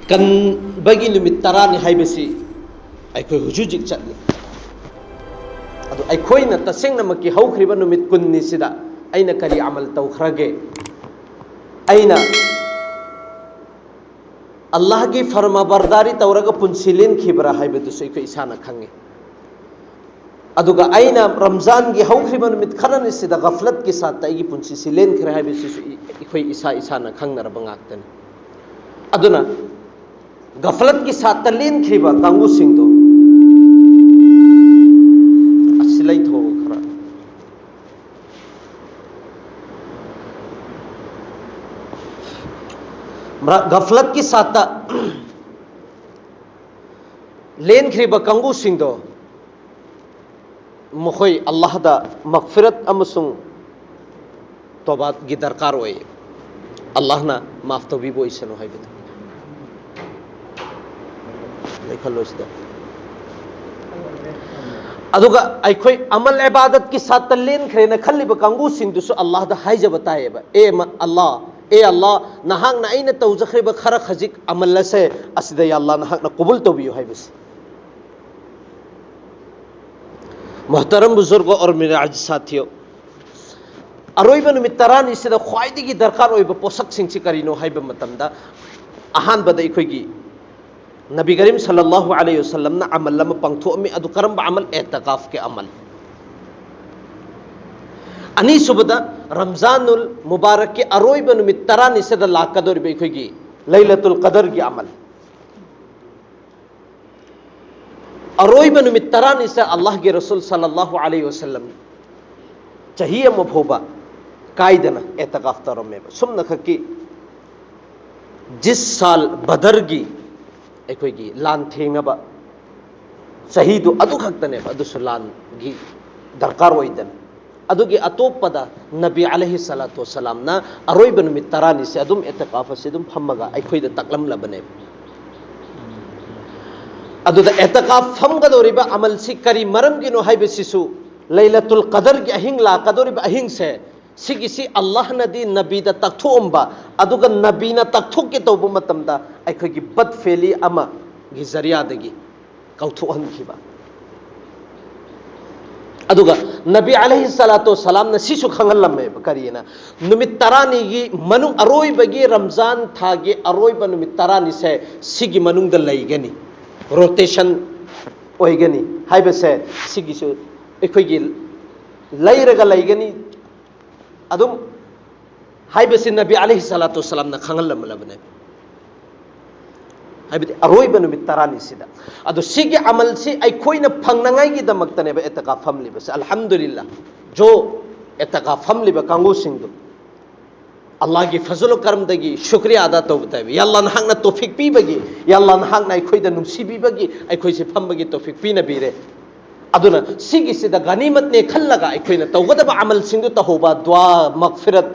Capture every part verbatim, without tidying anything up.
ꯀꯟꯕꯒꯤ ꯅꯨꯃꯤꯠ ꯇꯔꯥꯅꯤ ꯍꯥꯏꯕꯁꯤ ꯑꯩꯈꯣꯏ ꯍꯧꯖꯤꯛ ꯍꯧꯖꯤꯛ ꯆꯠꯂꯤ꯫ ꯑꯗꯨ ꯑꯩꯈꯣꯏꯅ ꯇꯁꯦꯡꯅꯃꯛꯀꯤ ꯍꯧꯈ꯭ꯔꯤꯕ ꯅꯨꯃꯤꯠ ꯀꯨꯟꯅꯤꯁꯤꯗ ꯑꯩꯅ ꯀꯔꯤ ꯑꯃꯜ ꯇꯧꯈ꯭ꯔꯒꯦ? ꯑꯩꯅ ꯑꯜꯂꯥꯍꯒꯤ ꯐꯔꯃꯥꯕꯔꯗꯥꯔꯤ ꯇꯧꯔꯒ ꯄꯨꯟꯁꯤ ꯂꯦꯟꯈꯤꯕ꯭ꯔꯥ ꯍꯥꯏꯕꯗꯨꯁꯨ ꯑꯩꯈꯣꯏ ꯏꯁꯥꯅ ꯈꯪꯉꯤ꯫ ꯑꯗꯨꯒ ꯑꯩꯅ ꯔꯝꯖꯥꯟꯒꯤ ꯍꯧꯈ꯭ꯔꯤꯕ ꯅꯨꯃꯤꯠ ꯈꯔꯅꯤꯁꯤꯗ ꯒꯐꯂꯠꯀꯤ ꯁꯥꯠꯇ ꯑꯩꯒꯤ ꯄꯨꯟꯁꯤꯁꯤ ꯂꯦꯟꯈ꯭ꯔꯦ ꯍꯥꯏꯕꯁꯤꯁꯨ ꯑꯩꯈꯣꯏ ꯏꯁꯥ ꯏꯁꯥꯅ ꯈꯪꯅꯔꯕ ꯉꯥꯛꯇꯅꯤ꯫ ꯑꯗꯨꯅ ꯒꯐꯂꯠꯀꯤ ꯁꯥꯠꯇ ꯂꯦꯟꯈ꯭ꯔꯤꯕ ꯀꯥꯡꯕꯨꯁꯤꯡꯗꯣ ꯑꯁꯤ ꯂꯩꯊꯣꯛꯑꯣ ꯈꯔ꯫ ꯒꯐꯂꯠꯀꯤ ꯁꯥꯠꯇ ꯂꯦꯟꯈ꯭ꯔꯤꯕ ꯀꯥꯡꯕꯨꯁꯤꯡꯗꯣ ꯃꯈꯣꯏ ꯑꯜꯂꯥꯍꯗ ꯃꯒꯐꯤꯔꯠ ꯑꯃꯁꯨꯡ ꯇꯣꯕꯥꯒꯤ ꯗꯔꯀꯥꯔ ꯑꯣꯏ꯫ ꯑꯜꯂꯥꯍꯅ ꯃꯥꯐ ꯇꯧꯕꯤꯕ ꯑꯣꯏꯁꯅꯨ ꯍꯥꯏꯕꯗꯨ꯫ ꯂꯩꯈꯠꯂꯣ ꯁꯤꯗ꯫ ꯑꯗꯨꯒ ꯑꯩꯈꯣꯏ ꯑꯃꯜ ꯏꯕꯥꯗꯠꯀꯤ ꯁꯥꯠꯇ ꯂꯦꯟꯈ꯭ꯔꯦꯅ ꯈꯜꯂꯤꯕ ꯀꯥꯡꯕꯨꯁꯤꯡꯗꯨꯁꯨ ꯑꯜꯂꯥꯍꯗ ꯍꯥꯏꯖꯕ ꯇꯥꯏꯌꯦꯕ, "ꯑꯦ ꯑꯜꯂꯥꯍ, ꯑꯦ ꯑꯜꯂꯥꯍ, ꯅꯍꯥꯛꯅ ꯑꯩꯅ ꯇꯧꯖꯈ꯭ꯔꯤꯕ ꯈꯔ ꯈꯖꯤꯛ ꯑꯃꯜ ꯑꯁꯦ ꯑꯁꯤꯗ ꯌꯥ ꯑꯜꯂꯥꯍ ꯅꯍꯥꯛꯅ ꯀꯕꯨꯜ ꯇꯧꯕꯤꯌꯨ" ꯍꯥꯏꯕꯁꯤ꯫ ꯃꯣꯍꯇꯔꯝ ꯕꯨꯖꯨꯔꯒ ꯑꯣꯔ ꯃꯤꯔ ꯑꯖ ꯁꯥꯊꯤꯌꯣ, ꯑꯔꯣꯏꯕ ꯅꯨꯃꯤꯠ ꯇꯔꯥꯅꯤꯁꯤꯗ ꯈ꯭ꯋꯥꯏꯗꯒꯤ ꯗꯔꯀꯥꯔ ꯑꯣꯏꯕ ꯄꯣꯠꯁꯛꯁꯤꯡꯁꯤ ꯀꯔꯤꯅꯣ ꯍꯥꯏꯕ ꯃꯇꯝꯗ, ꯑꯍꯥꯟꯕꯗ ꯑꯩꯈꯣꯏꯒꯤ ꯅꯕꯤ ꯀꯔꯤꯝ ꯁꯜꯂꯜꯂꯥꯍꯨ ꯑꯂꯩꯍꯤ ꯋꯁꯜꯂꯝꯅ ꯑꯃꯜ ꯑꯃ ꯄꯥꯡꯊꯣꯛꯑꯝꯃꯤ꯫ ꯑꯗꯨ ꯀꯔꯝꯕ ꯑꯃꯜ? ꯑꯦꯇꯀꯥꯐꯀꯤ ꯑꯃꯜ꯫ ꯑꯅꯤꯁꯨꯕꯗ, ꯔꯝꯖꯥꯅꯨꯜ ꯃꯨꯕꯥꯔꯛꯀꯤ ꯑꯔꯣꯏꯕ ꯅꯨꯃꯤꯠ ꯇꯔꯥꯅꯤꯁꯤꯗ ꯂꯥꯛꯀꯗꯧꯔꯤꯕ ꯑꯩꯈꯣꯏꯒꯤ ꯂꯩꯂꯇꯨꯜ ꯀꯗꯔꯒꯤ ꯑꯃꯜ꯫ ꯑꯔꯣꯏꯕ ꯅꯨꯃꯤꯠ ꯇꯔꯥꯅꯤꯁꯦ ꯑꯜꯂꯥꯍꯒꯤ ꯔꯁꯨꯜ ꯁꯜꯂꯜꯂꯥꯍꯨ ꯑꯂꯩꯍꯤ ꯋꯁꯜꯂꯝ ꯆꯍꯤ ꯑꯃ ꯐꯥꯎꯕ ꯀꯥꯏꯗꯅ ꯑꯦꯇꯀꯥꯐ ꯇꯧꯔꯝꯃꯦꯕ꯫ ꯁꯨꯝꯅꯈꯛꯀꯤ ꯖꯤꯁ ꯁꯥꯜ ꯕꯗꯔꯒꯤ ꯑꯩꯈꯣꯏꯒꯤ ꯂꯥꯟ ꯊꯦꯡꯅꯕ ꯆꯍꯤꯗꯨ ꯑꯗꯨꯈꯛꯇꯅꯦꯕ, ꯑꯗꯨꯁꯨ ꯂꯥꯟꯒꯤ ꯗꯔꯀꯥꯔ ꯑꯣꯏꯗꯅ꯫ ꯑꯗꯨꯒꯤ ꯑꯇꯣꯞꯄꯗ ꯅꯕꯤ ꯑꯂꯩꯍꯤ ꯁꯂꯥꯇꯨ ꯋꯁꯂꯥꯝꯅ ꯑꯔꯣꯏꯕ ꯅꯨꯃꯤꯠ ꯇꯔꯥꯅꯤꯁꯦ ꯑꯗꯨꯝ ꯑꯦꯇꯀꯥꯐ ꯑꯁꯤ ꯑꯗꯨꯝ ꯐꯝꯃꯒ ꯑꯩꯈꯣꯏꯗ ꯇꯥꯛꯂꯝꯂꯕꯅꯦꯕ꯫ ꯑꯗꯨꯗ ꯑꯦꯇꯀꯥꯐ ꯐꯝꯒꯗꯧꯔꯤꯕ ꯑꯃꯜꯁꯤ ꯀꯔꯤ ꯃꯔꯝꯒꯤꯅꯣ ꯍꯥꯏꯕꯁꯤꯁꯨ, ꯂꯩꯂꯇꯨꯜ ꯀꯗꯔꯒꯤ ꯑꯍꯤꯡ ꯂꯥꯛꯀꯗꯧꯔꯤꯕ ꯑꯍꯤꯡꯁꯦ ꯁꯤꯒꯤꯁꯤ ꯑꯜꯂꯥꯍꯅꯗꯤ ꯅꯕꯤꯗ ꯇꯥꯛꯊꯣꯛꯑꯝꯕ, ꯑꯗꯨꯒ ꯅꯕꯤꯅ ꯇꯥꯛꯊꯣꯛꯀꯦ ꯇꯧꯕ ꯃꯇꯝꯗ ꯑꯩꯈꯣꯏꯒꯤ ꯕꯠ ꯐꯦꯂꯤ ꯑꯃꯒꯤ ꯖꯔꯤꯌꯥꯗꯒꯤ ꯀꯥꯎꯊꯣꯛꯍꯟꯈꯤꯕ꯫ ꯑꯗꯨꯒ ꯅꯕꯤ ꯑꯂꯩꯍꯤ ꯁꯂꯥꯇꯨ ꯁꯂꯥꯝꯅ ꯁꯤꯁꯨ ꯈꯪꯍꯜꯂꯝꯃꯦꯕ, ꯀꯔꯤꯅ? ꯅꯨꯃꯤꯠ ꯇꯔꯥꯅꯤꯒꯤ ꯃꯅꯨꯡ, ꯑꯔꯣꯏꯕꯒꯤ ꯔꯝꯖꯥꯟ ꯊꯥꯒꯤ ꯑꯔꯣꯏꯕ ꯅꯨꯃꯤꯠ ꯇꯔꯥꯅꯤꯁꯦ ꯁꯤꯒꯤ ꯃꯅꯨꯡꯗ ꯂꯩꯒꯅꯤ, ꯔꯣꯇꯦꯁꯟ ꯑꯣꯏꯒꯅꯤ ꯍꯥꯏꯕꯁꯦ, ꯁꯤꯒꯤꯁꯨ ꯑꯩꯈꯣꯏꯒꯤ ꯂꯩꯔꯒ ꯂꯩꯒꯅꯤ ꯑꯗꯨꯝ ꯍꯥꯏꯕꯁꯤ ꯅꯕꯤ ꯑꯂꯩꯍꯤ ꯁꯂꯥꯇꯨ ꯁꯂꯥꯝꯅ ꯈꯪꯍꯜꯂꯝꯂꯕꯅꯦ꯫ ꯍꯥꯏꯕꯗꯤ ꯑꯔꯣꯏꯕ ꯅꯨꯃꯤꯠ ꯇꯔꯥꯅꯤꯁꯤꯗ꯫ ꯑꯗꯣ ꯁꯤꯒꯤ ꯑꯃꯜꯁꯤ ꯑꯩꯈꯣꯏꯅ ꯐꯪꯅꯉꯥꯏꯒꯤꯗꯃꯛꯇꯅꯦꯕ ꯑꯦꯇꯀꯥ ꯐꯝꯂꯤꯕꯁꯦ꯫ ꯑꯜꯍꯝꯗꯨꯂꯤꯜꯂꯥ, ꯖꯣ ꯑꯦꯇꯀꯥ ꯐꯝꯂꯤꯕ ꯀꯥꯡꯕꯨꯁꯤꯡꯗꯨ ꯑꯜꯂꯥꯍꯒꯤ ꯐꯖꯂꯨ ꯀꯔꯝꯗꯒꯤ ꯁꯨꯀ꯭ꯔꯤꯌꯥ ꯑꯗꯥ ꯇꯧꯕ ꯇꯥꯏꯕ꯫ ꯌꯥ ꯑꯜꯂꯥ, ꯅꯍꯥꯛꯅ ꯇꯣꯐꯤꯛ ꯄꯤꯕꯒꯤ, ꯌꯥ ꯑꯜꯂꯥ, ꯅꯍꯥꯛꯅ ꯑꯩꯈꯣꯏꯗ ꯅꯨꯡꯁꯤꯕꯤꯕꯒꯤ ꯑꯩꯈꯣꯏꯁꯦ ꯐꯝꯕꯒꯤ ꯇꯣꯐꯤꯛ ꯄꯤꯅꯕꯤꯔꯦ꯫ ꯑꯗꯨꯅ ꯁꯤꯒꯤꯁꯤꯗ ꯒꯅꯤꯃꯠꯅꯦ ꯈꯜꯂꯒ ꯑꯩꯈꯣꯏꯅ ꯇꯧꯒꯗꯕ ꯑꯃꯜꯁꯤꯡꯗꯨ ꯇꯧꯍꯧꯕ, ꯗꯨꯋꯥ, ꯃꯒꯐꯤꯔꯠ,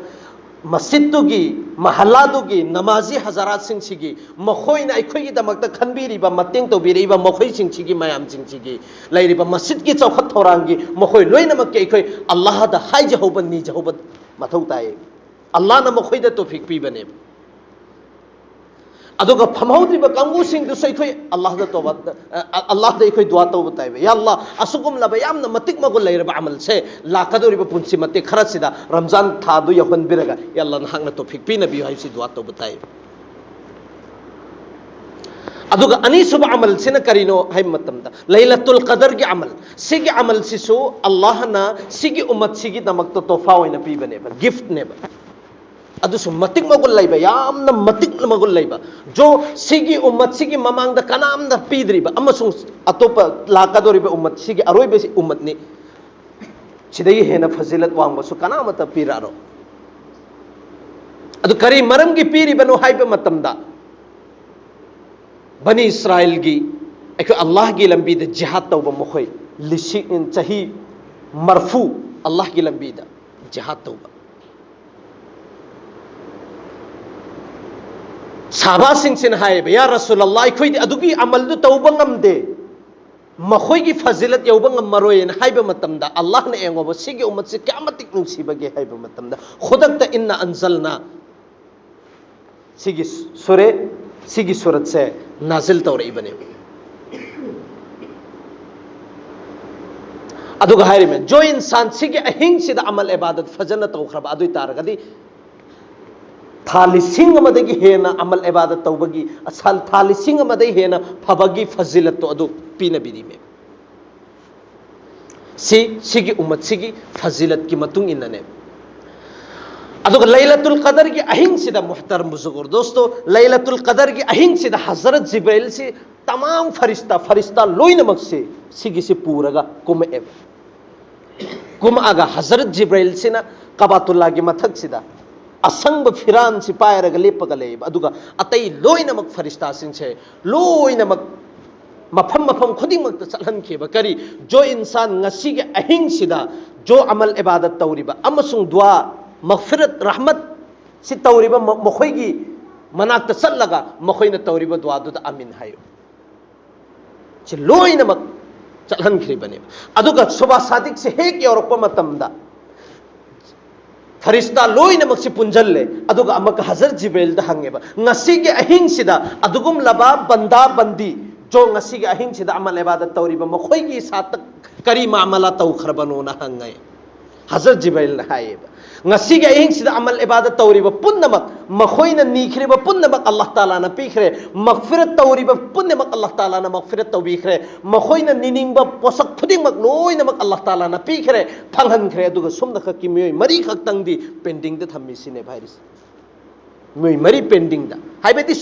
ꯃꯁꯖꯤꯠꯇꯨꯒꯤ, ꯃꯍꯜꯂꯥꯗꯨꯒꯤ, ꯅꯃꯥꯖꯤ ꯍꯖꯔꯥꯠꯁꯤꯡꯁꯤꯒꯤ, ꯃꯈꯣꯏꯅ ꯑꯩꯈꯣꯏꯒꯤꯗꯃꯛꯇ ꯈꯟꯕꯤꯔꯤꯕ, ꯃꯇꯦꯡ ꯇꯧꯕꯤꯔꯛꯏꯕ ꯃꯈꯣꯏꯁꯤꯡꯁꯤꯒꯤ, ꯃꯌꯥꯝꯁꯤꯡꯁꯤꯒꯤ, ꯂꯩꯔꯤꯕ ꯃꯁꯖꯤꯠꯀꯤ ꯆꯥꯎꯈꯠ ꯊꯧꯔꯥꯡꯒꯤ, ꯃꯈꯣꯏ ꯂꯣꯏꯅꯃꯛꯀꯤ ꯑꯩꯈꯣꯏ ꯑꯜꯂꯥꯍꯗ ꯍꯥꯏꯖꯍꯧꯕ, ꯅꯤꯖꯍꯧꯕ ꯃꯊꯧ ꯇꯥꯏ꯫ ꯑꯜꯂꯥꯍꯅ ꯃꯈꯣꯏꯗ ꯇꯣꯐꯤꯛ ꯄꯤꯕꯅꯦꯕ꯫ ꯑꯗꯨꯒ ꯐꯝꯍꯧꯗ꯭ꯔꯤꯕ ꯀꯥꯡꯕꯨꯁꯤꯡꯗꯨꯁꯨ ꯑꯩꯈꯣꯏ ꯑꯜꯂꯥꯍꯗ ꯇꯧꯕ, ꯑ, ꯑ, ꯑꯜꯂꯥꯍꯗ ꯑꯩꯈꯣꯏ ꯗꯨꯋꯥ ꯇꯧꯕ ꯇꯥꯏꯕ꯫ ꯌꯥ ꯑꯜꯂꯥꯍ, ꯑꯁꯤꯒꯨꯝꯂꯕ ꯌꯥꯝꯅ ꯃꯇꯤꯛ ꯃꯒꯨꯟ ꯂꯩꯔꯕ ꯑꯃꯜꯁꯦ ꯂꯥꯛꯀꯗꯧꯔꯤꯕ ꯄꯨꯟꯁꯤ ꯃꯇꯦꯛ ꯈꯔꯁꯤꯗ ꯔꯝꯖꯥꯟ ꯊꯥꯗꯨ ꯌꯧꯍꯟꯕꯤꯔꯒ, ꯌꯥ ꯑꯜꯂꯥꯍ, ꯅꯍꯥꯛꯅ ꯇꯣꯐꯤꯛ ꯄꯤꯅꯕꯤꯌꯨ ꯍꯥꯏꯕꯁꯤ ꯗꯨꯋꯥ ꯇꯧꯕ ꯇꯥꯏꯕ꯫ ꯑꯗꯨꯒ ꯑꯅꯤꯁꯨꯕ ꯑꯃꯜꯁꯤꯅ ꯀꯔꯤꯅꯣ ꯍꯥꯏꯕ ꯃꯇꯝꯗ, ꯂꯩꯂꯇꯨꯜ ꯀꯗꯔꯒꯤ ꯑꯃꯜ꯫ ꯁꯤꯒꯤ ꯑꯃꯜꯁꯤꯁꯨ ꯑꯜꯂꯥꯍꯅ ꯁꯤꯒꯤ ꯎꯝꯃꯠꯁꯤꯒꯤꯗꯃꯛꯇ ꯇꯣꯐꯥ ꯑꯣꯏꯅ ꯄꯤꯕꯅꯦꯕ, ꯒꯤꯐꯠꯅꯦꯕ꯫ ꯑꯗꯨꯁꯨ ꯃꯇꯤꯛ ꯃꯒꯨꯟ ꯂꯩꯕ, ꯌꯥꯝꯅ ꯃꯇꯤꯛ ꯃꯒꯨꯟ ꯂꯩꯕ꯫ ꯖꯣ, ꯁꯤꯒꯤ ꯎꯝꯃꯠꯁꯤꯒꯤ ꯃꯃꯥꯡꯗ ꯀꯅꯥꯝꯅ ꯄꯤꯗ꯭ꯔꯤꯕ ꯑꯃꯁꯨꯡ ꯑꯇꯣꯞꯄ ꯂꯥꯛꯀꯗꯧꯔꯤꯕ ꯎꯝꯃꯠ, ꯁꯤꯒꯤ ꯑꯔꯣꯏꯕꯁꯤ ꯎꯝꯃꯠꯅꯤ, ꯁꯤꯗꯒꯤ ꯍꯦꯟꯅ ꯐꯖꯤꯂꯠ ꯋꯥꯡꯕꯁꯨ ꯀꯅꯥꯃꯠꯇ ꯄꯤꯔꯛꯑꯔꯣꯏ꯫ ꯑꯗꯨ ꯀꯔꯤ ꯃꯔꯝꯒꯤ ꯄꯤꯔꯤꯕꯅꯣ ꯍꯥꯏꯕ ꯃꯇꯝꯗ, ꯕꯅꯤ ꯏꯁꯔꯥꯏꯜꯒꯤ, ꯑꯩꯈꯣꯏ ꯑꯜꯂꯥꯍꯒꯤ ꯂꯝꯕꯤꯗ ꯖꯤꯍꯥꯗ ꯇꯧꯕ ꯃꯈꯣꯏ ꯂꯤꯁꯤꯡ, ꯆꯍꯤ ꯃꯔꯐꯨ ꯑꯜꯂꯥꯍꯒꯤ ꯂꯝꯕꯤꯗ ꯖꯤꯍꯥꯗ ꯇꯧꯕ꯫ ꯁꯍꯥꯕꯥꯁꯤꯡꯁꯤꯅ ꯍꯥꯏꯌꯦꯕ, "ꯌꯥ ꯔꯁꯨꯂꯜꯂꯥꯍ, ꯑꯩꯈꯣꯏꯗꯤ ꯑꯗꯨꯒꯤ ꯑꯃꯜꯗꯨ ꯇꯧꯕ ꯉꯝꯗꯦ꯫ ꯃꯈꯣꯏꯒꯤ ꯐꯖꯤꯂꯠ ꯌꯧꯕ ꯉꯝꯃꯔꯣꯏꯅ ꯍꯥꯏꯕ ꯃꯇꯝꯗ, ꯑꯜꯂꯥꯍꯅ ꯌꯦꯡꯉꯣꯕ, ꯁꯤꯒꯤ ꯎꯝꯃꯠꯁꯤ ꯀꯌꯥꯃꯇꯤꯛ ꯅꯨꯡꯁꯤꯕꯒꯦ ꯍꯥꯏꯕ ꯃꯇꯝꯗ, ꯈꯨꯗꯛꯇ "ꯏꯟꯅ ꯑꯟꯖꯜꯅꯥ", ꯁꯤꯒꯤ ꯁꯨꯔꯦ, ꯁꯤꯒꯤ ꯁꯨꯔꯠꯁꯦ ꯅꯥꯖꯤꯜ ꯇꯧꯔꯛꯏꯕꯅꯦꯕ꯫ ꯑꯗꯨꯒ ꯍꯥꯏꯔꯤꯕꯅꯤ, ꯖꯣ ꯏꯟꯁꯥꯟ ꯁꯤꯒꯤ ꯑꯍꯤꯡꯁꯤꯗ ꯑꯃꯜ ꯏꯕꯥꯗꯠ ꯐꯖꯅ ꯇꯧꯈ꯭ꯔꯕ ꯑꯗꯨ ꯑꯣꯏ ꯇꯥꯔꯒꯗꯤ, ꯊꯥ ꯂꯤꯁꯤꯡ ꯑꯃꯗꯒꯤ ꯍꯦꯟꯅ ꯑꯃꯜ ꯏꯕꯥꯗꯠ ꯇꯧꯕꯒꯤ, ꯑꯁꯥꯜ ꯊꯥ ꯂꯤꯁꯤꯡ ꯑꯃꯗꯒꯤ ꯍꯦꯟꯅ ꯐꯕꯒꯤ ꯐꯖꯤꯂꯠꯇꯣ ꯑꯗꯨ ꯄꯤꯅꯕꯤꯔꯤꯃꯦ꯫ ꯁꯤ, ꯁꯤꯒꯤ ꯎꯝꯃꯠꯁꯤꯒꯤ ꯐꯖꯤꯂꯠꯀꯤ ꯃꯇꯨꯡ ꯏꯟꯅꯅꯦ꯫ ꯑꯗꯨꯒ ꯂꯩꯂꯇꯨꯜ ꯀꯗꯔꯒꯤ ꯑꯍꯤꯡꯁꯤꯗ, ꯃꯨꯍꯇꯔꯝ ꯕꯨꯖꯨꯔꯒ ꯗꯣꯁꯇꯣ, ꯂꯩꯂꯇꯨꯜ ꯀꯗꯔꯒꯤ ꯑꯍꯤꯡꯁꯤꯗ ꯍꯖꯔꯠ ꯖꯤꯕ꯭ꯔꯥꯏꯜꯁꯤ ꯇꯃꯥꯝ ꯐꯔꯤꯁꯇꯥ, ꯐꯔꯤꯁꯇꯥ ꯂꯣꯏꯅꯃꯛꯁꯤ ꯁꯤꯒꯤꯁꯤ ꯄꯨꯔꯒ ꯀꯨꯝꯃꯛꯑꯦꯕ꯫ ꯀꯨꯝꯃꯛꯑꯒ ꯍꯖꯔꯠ ꯖꯤꯕ꯭ꯔꯥꯏꯜꯁꯤꯅ ꯀꯕꯥꯇꯨꯜꯂꯥꯒꯤ ꯃꯊꯛꯁꯤꯗ ꯑꯁꯪꯕ ꯐꯤꯔꯥꯟꯁꯤ ꯄꯥꯏꯔꯒ ꯂꯦꯞꯄꯒ ꯂꯩꯌꯦꯕ꯫ ꯑꯗꯨꯒ ꯑꯇꯩ ꯂꯣꯏꯅꯃꯛ ꯐꯔꯤꯁꯇꯥꯁꯤꯡꯁꯦ ꯂꯣꯏꯅꯃꯛ ꯃꯐꯝ ꯃꯐꯝ ꯈꯨꯗꯤꯡꯃꯛꯇ ꯆꯠꯍꯟꯈꯤꯕ꯫ ꯀꯔꯤ? ꯖꯣ ꯏꯟꯁꯥꯟ ꯉꯁꯤꯒꯤ ꯑꯍꯤꯡꯁꯤꯗ ꯖꯣ ꯑꯃꯜ ꯏꯕꯥꯗꯠ ꯇꯧꯔꯤꯕ ꯑꯃꯁꯨꯡ ꯗꯨꯋꯥ, ꯃꯒꯐꯤꯔꯠ, ꯔꯍꯃꯠ ꯁꯤ ꯇꯧꯔꯤꯕ ꯃ-, ꯃꯈꯣꯏꯒꯤ ꯃꯅꯥꯛꯇ ꯆꯠꯂꯒ ꯃꯈꯣꯏꯅ ꯇꯧꯔꯤꯕ ꯗꯨꯋꯥꯗꯨꯗ "ꯑꯃꯤꯟ" ꯍꯥꯏꯌꯨ꯫ ꯁꯤ ꯂꯣꯏꯅꯃꯛ ꯆꯠꯍꯟꯈ꯭ꯔꯤꯕꯅꯦꯕ꯫ ꯑꯗꯨꯒ ꯁꯨꯕꯥ ꯁꯥꯗꯤꯛꯁꯦ ꯍꯦꯛ ꯌꯧꯔꯛꯄ ꯃꯇꯝꯗ, ꯐꯔꯤꯁꯇꯥ ꯂꯣꯏꯅꯃꯛꯁꯤ ꯄꯨꯟꯖꯜꯂꯦ꯫ ꯑꯗꯨꯒ ꯑꯃꯨꯛꯀ ꯍꯖꯔꯠ ꯖꯤꯕ꯭ꯔꯤꯜꯗ ꯍꯪꯉꯦꯕ, "ꯉꯁꯤꯒꯤ ꯑꯍꯤꯡꯁꯤꯗ ꯑꯗꯨꯒꯨꯝꯂꯕ ꯕꯟꯗꯥ ꯕꯟꯗꯤ, ꯖꯣ ꯉꯁꯤꯒꯤ ꯑꯍꯤꯡꯁꯤꯗ ꯑꯃꯜ ꯏꯕꯥꯗꯠ ꯇꯧꯔꯤꯕ ꯃꯈꯣꯏꯒꯤ ꯁꯥꯠꯇ ꯀꯔꯤ ꯃꯥꯃꯂꯥ ꯇꯧꯈ꯭ꯔꯕꯅꯣꯅ?" ꯍꯪꯉꯦ꯫ ꯍꯖꯔꯠ ꯖꯤꯕ꯭ꯔꯤꯜꯅ ꯍꯥꯏꯌꯦꯕ, "ꯉꯁꯤꯒꯤ ꯑꯍꯤꯡꯁꯤꯗ ꯑꯃꯜ ꯏꯕꯥꯗꯠ ꯇꯧꯔꯤꯕ ꯄꯨꯝꯅꯃꯛ, ꯃꯈꯣꯏꯅ ꯅꯤꯈ꯭ꯔꯤꯕ ꯄꯨꯝꯅꯃꯛ ꯑꯜꯂꯥꯍ ꯇꯥꯂꯥꯅ ꯄꯤꯈ꯭ꯔꯦ, ꯃꯒꯐꯤꯔꯠ ꯇꯧꯔꯤꯕ ꯄꯨꯝꯅꯃꯛ ꯑꯜꯂꯥꯍ ꯇꯥꯂꯥꯅ ꯃꯒꯐꯤꯔꯠ ꯇꯧꯕꯤꯈ꯭ꯔꯦ, ꯃꯈꯣꯏꯅ ꯅꯤꯅꯤꯡꯕ ꯄꯣꯠꯁꯛ ꯈꯨꯗꯤꯡꯃꯛ ꯂꯣꯏꯅꯃꯛ ꯑꯜꯂꯥꯍ ꯇꯥꯂꯥꯅ ꯄꯤꯈ꯭ꯔꯦ, ꯐꯪꯍꯟꯈ꯭ꯔꯦ, ꯑꯗꯨꯒ ꯁꯣꯝꯗ ꯈꯛꯀꯤ ꯃꯤꯑꯣꯏ ꯃꯔꯤ ꯈꯛꯇꯪꯗꯤ ꯄꯦꯟꯗꯤꯡꯗ ꯊꯝꯃꯤꯁꯤꯅꯦꯕ" ꯍꯥꯏꯔꯤꯁꯦ꯫ ꯃꯤꯑꯣꯏ ꯃꯔꯤ ꯄꯦꯟꯗꯤꯡꯗ, ꯍꯥꯏꯕꯗꯤ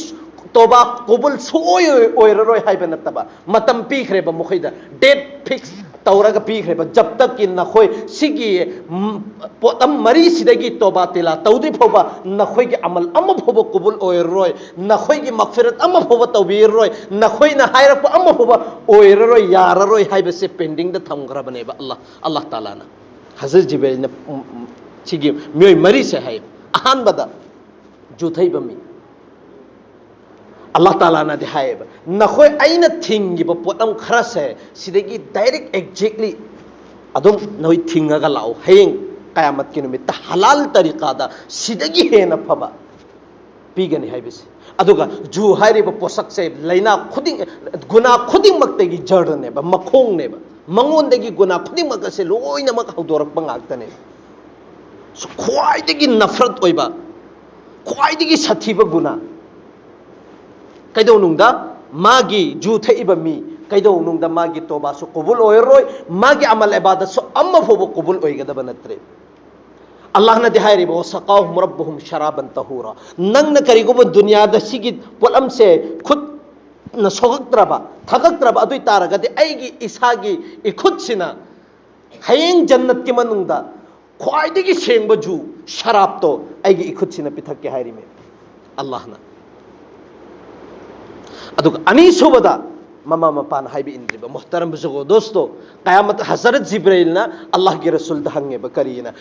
ꯇꯣꯕꯥ ꯀꯕꯨꯜ ꯁꯨꯡꯑꯣꯏ ꯑꯣꯏ-, ꯑꯣꯏꯔꯔꯣꯏ ꯍꯥꯏꯕ ꯅꯠꯇꯕ, ꯃꯇꯝ ꯄꯤꯈ꯭ꯔꯦꯕ ꯃꯈꯣꯏꯗ, ꯗꯦꯠ ꯐꯤꯛꯁ ꯇꯧꯔꯒ ꯄꯤꯈ꯭ꯔꯦꯕ, "ꯖꯕ ꯇꯛꯀꯤ ꯅꯈꯣꯏ ꯁꯤꯒꯤ, ꯎꯝ, ꯄꯣꯠꯂꯝ ꯃꯔꯤꯁꯤꯗꯒꯤ ꯇꯣꯕꯥ ꯇꯤꯂꯥ ꯇꯧꯗ꯭ꯔꯤ ꯐꯥꯎꯕ ꯅꯈꯣꯏꯒꯤ ꯑꯃꯜ ꯑꯃ ꯐꯥꯎꯕ ꯀꯕꯨꯜ ꯑꯣꯏꯔꯔꯣꯏ, ꯅꯈꯣꯏꯒꯤ ꯃꯒꯐꯤꯔꯠ ꯑꯃ ꯐꯥꯎꯕ ꯇꯧꯕꯤꯔꯔꯣꯏ, ꯅꯈꯣꯏꯅ ꯍꯥꯏꯔꯛꯄ ꯑꯃ ꯐꯥꯎꯕ ꯑꯣꯏꯔꯔꯣꯏ, ꯌꯥꯔꯔꯣꯏ" ꯍꯥꯏꯕꯁꯦ ꯄꯦꯟꯗꯤꯡꯗ ꯊꯝꯈ꯭ꯔꯕꯅꯦꯕ ꯑꯜꯂꯥꯍ, ꯑꯜꯂꯥꯍ ꯇꯥꯂꯥꯅ꯫ ꯍꯖꯔꯠ ꯖꯤꯕ꯭ꯔꯤꯜꯅ, ꯎꯝ, ꯎꯝ, ꯁꯤꯒꯤ ꯃꯤꯑꯣꯏ ꯃꯔꯤꯁꯦ ꯍꯥꯏ꯫ ꯑꯍꯥꯟꯕꯗ ꯖꯨꯊꯩꯕ ꯃꯤ, ꯑꯜꯂꯥꯍ ꯇꯥꯂꯥꯅꯗꯤ ꯍꯥꯏꯌꯦꯕ, "ꯅꯈꯣꯏ ꯑꯩꯅ ꯊꯤꯡꯈꯤꯕ ꯄꯣꯠꯂꯝ ꯈꯔꯁꯦ ꯁꯤꯗꯒꯤ direct exactly ꯑꯗꯨꯝ ꯅꯈꯣꯏ ꯊꯤꯡꯉꯒ ꯂꯥꯛꯎ, ꯍꯌꯦꯡ ꯀꯌꯥꯃꯠꯀꯤ ꯅꯨꯃꯤꯠꯇ ꯍꯂꯥꯜ ꯇꯔꯤꯀꯥꯗ ꯁꯤꯗꯒꯤ ꯍꯦꯟꯅ ꯐꯕ ꯄꯤꯒꯅꯤ" ꯍꯥꯏꯕꯁꯦ꯫ ꯑꯗꯨꯒ ꯖꯨ ꯍꯥꯏꯔꯤꯕ ꯄꯣꯠꯁꯛꯁꯦ ꯂꯥꯏꯅꯥ ꯈꯨꯗꯤꯡ, ꯒꯨꯅꯥ ꯈꯨꯗꯤꯡꯃꯛꯇꯒꯤ ꯖꯔꯗꯅꯦꯕ, ꯃꯈꯣꯡꯅꯦꯕ꯫ ꯃꯉꯣꯟꯗꯒꯤ ꯒꯨꯅꯥ ꯈꯨꯗꯤꯡꯃꯛ ꯑꯁꯦ ꯂꯣꯏꯅꯃꯛ ꯍꯧꯗꯣꯔꯛꯄ ꯉꯥꯛꯇꯅꯦꯕ꯫ ꯈ꯭ꯋꯥꯏꯗꯒꯤ ꯅꯐꯔꯠ ꯑꯣꯏꯕ, ꯈ꯭ꯋꯥꯏꯗꯒꯤ ꯁꯥꯊꯤꯕ ꯒꯨꯅꯥ꯫ ꯀꯩꯗꯧꯅꯨꯡꯗ ꯃꯥꯒꯤ ꯖꯨ ꯊꯛꯏꯕ ꯃꯤ, ꯀꯩꯗꯧꯅꯨꯡꯗ ꯃꯥꯒꯤ ꯇꯣꯕꯥꯁꯨ ꯀꯕꯨꯜ ꯑꯣꯏꯔꯔꯣꯏ, ꯃꯥꯒꯤ ꯑꯃꯜ ꯑꯦꯕꯥꯗꯠꯁꯨ ꯑꯃ ꯐꯥꯎꯕ ꯀꯕꯨꯜ ꯑꯣꯏꯒꯗꯕ ꯅꯠꯇ꯭ꯔꯦ꯫ ꯑꯜꯂꯥꯍꯅꯗꯤ ꯍꯥꯏꯔꯤꯕ, "ꯋꯁꯀꯥꯍꯨꯝ ꯔꯕꯨꯍꯨꯝ ꯁꯔꯥꯕꯟ ꯇꯍꯨꯔꯥ"꯫ ꯅꯪꯅ ꯀꯔꯤꯒꯨꯝꯕ ꯗꯨꯅꯤꯌꯥꯗ ꯁꯤꯒꯤ ꯄꯣꯠꯂꯝꯁꯦ ꯈꯨꯠꯅ ꯁꯣꯛꯂꯛꯇ꯭ꯔꯕ, ꯊꯥꯒꯛꯇ꯭ꯔꯕ ꯑꯗꯨ ꯑꯣꯏ ꯇꯥꯔꯒꯗꯤ, ꯑꯩꯒꯤ ꯏꯁꯥꯒꯤ ꯏꯈꯨꯠꯁꯤꯅ ꯍꯌꯦꯡ ꯖꯟꯅꯠꯀꯤ ꯃꯅꯨꯡꯗ ꯈ꯭ꯋꯥꯏꯗꯒꯤ ꯁꯦꯡꯕ ꯖꯨ, ꯁꯔꯥꯞꯇꯣ ꯑꯩꯒꯤ ꯏꯈꯨꯠꯁꯤꯅ ꯄꯤꯊꯛꯀꯦ ꯍꯥꯏꯔꯤꯃꯦ ꯑꯜꯂꯥꯍꯅ꯫ ꯑꯗꯨꯒ ꯑꯅꯤꯁꯨꯕꯗ, ꯃꯃꯥ ꯃꯄꯥꯅ ꯍꯥꯏꯕ ꯏꯟꯗ꯭ꯔꯤꯕ꯫ ꯃꯨꯍꯇꯔꯝ ꯕꯨꯖꯨꯔꯒꯣ ꯗꯣꯁꯇꯣ, ꯀꯌꯥꯃꯠ ꯍꯖꯔꯠ ꯖꯤꯕ꯭ꯔꯥꯏꯜꯅ ꯑꯜꯂꯥꯍꯒꯤ ꯔꯁꯨꯜꯗ ꯍꯪꯉꯦꯕ, ꯀꯔꯤꯅ?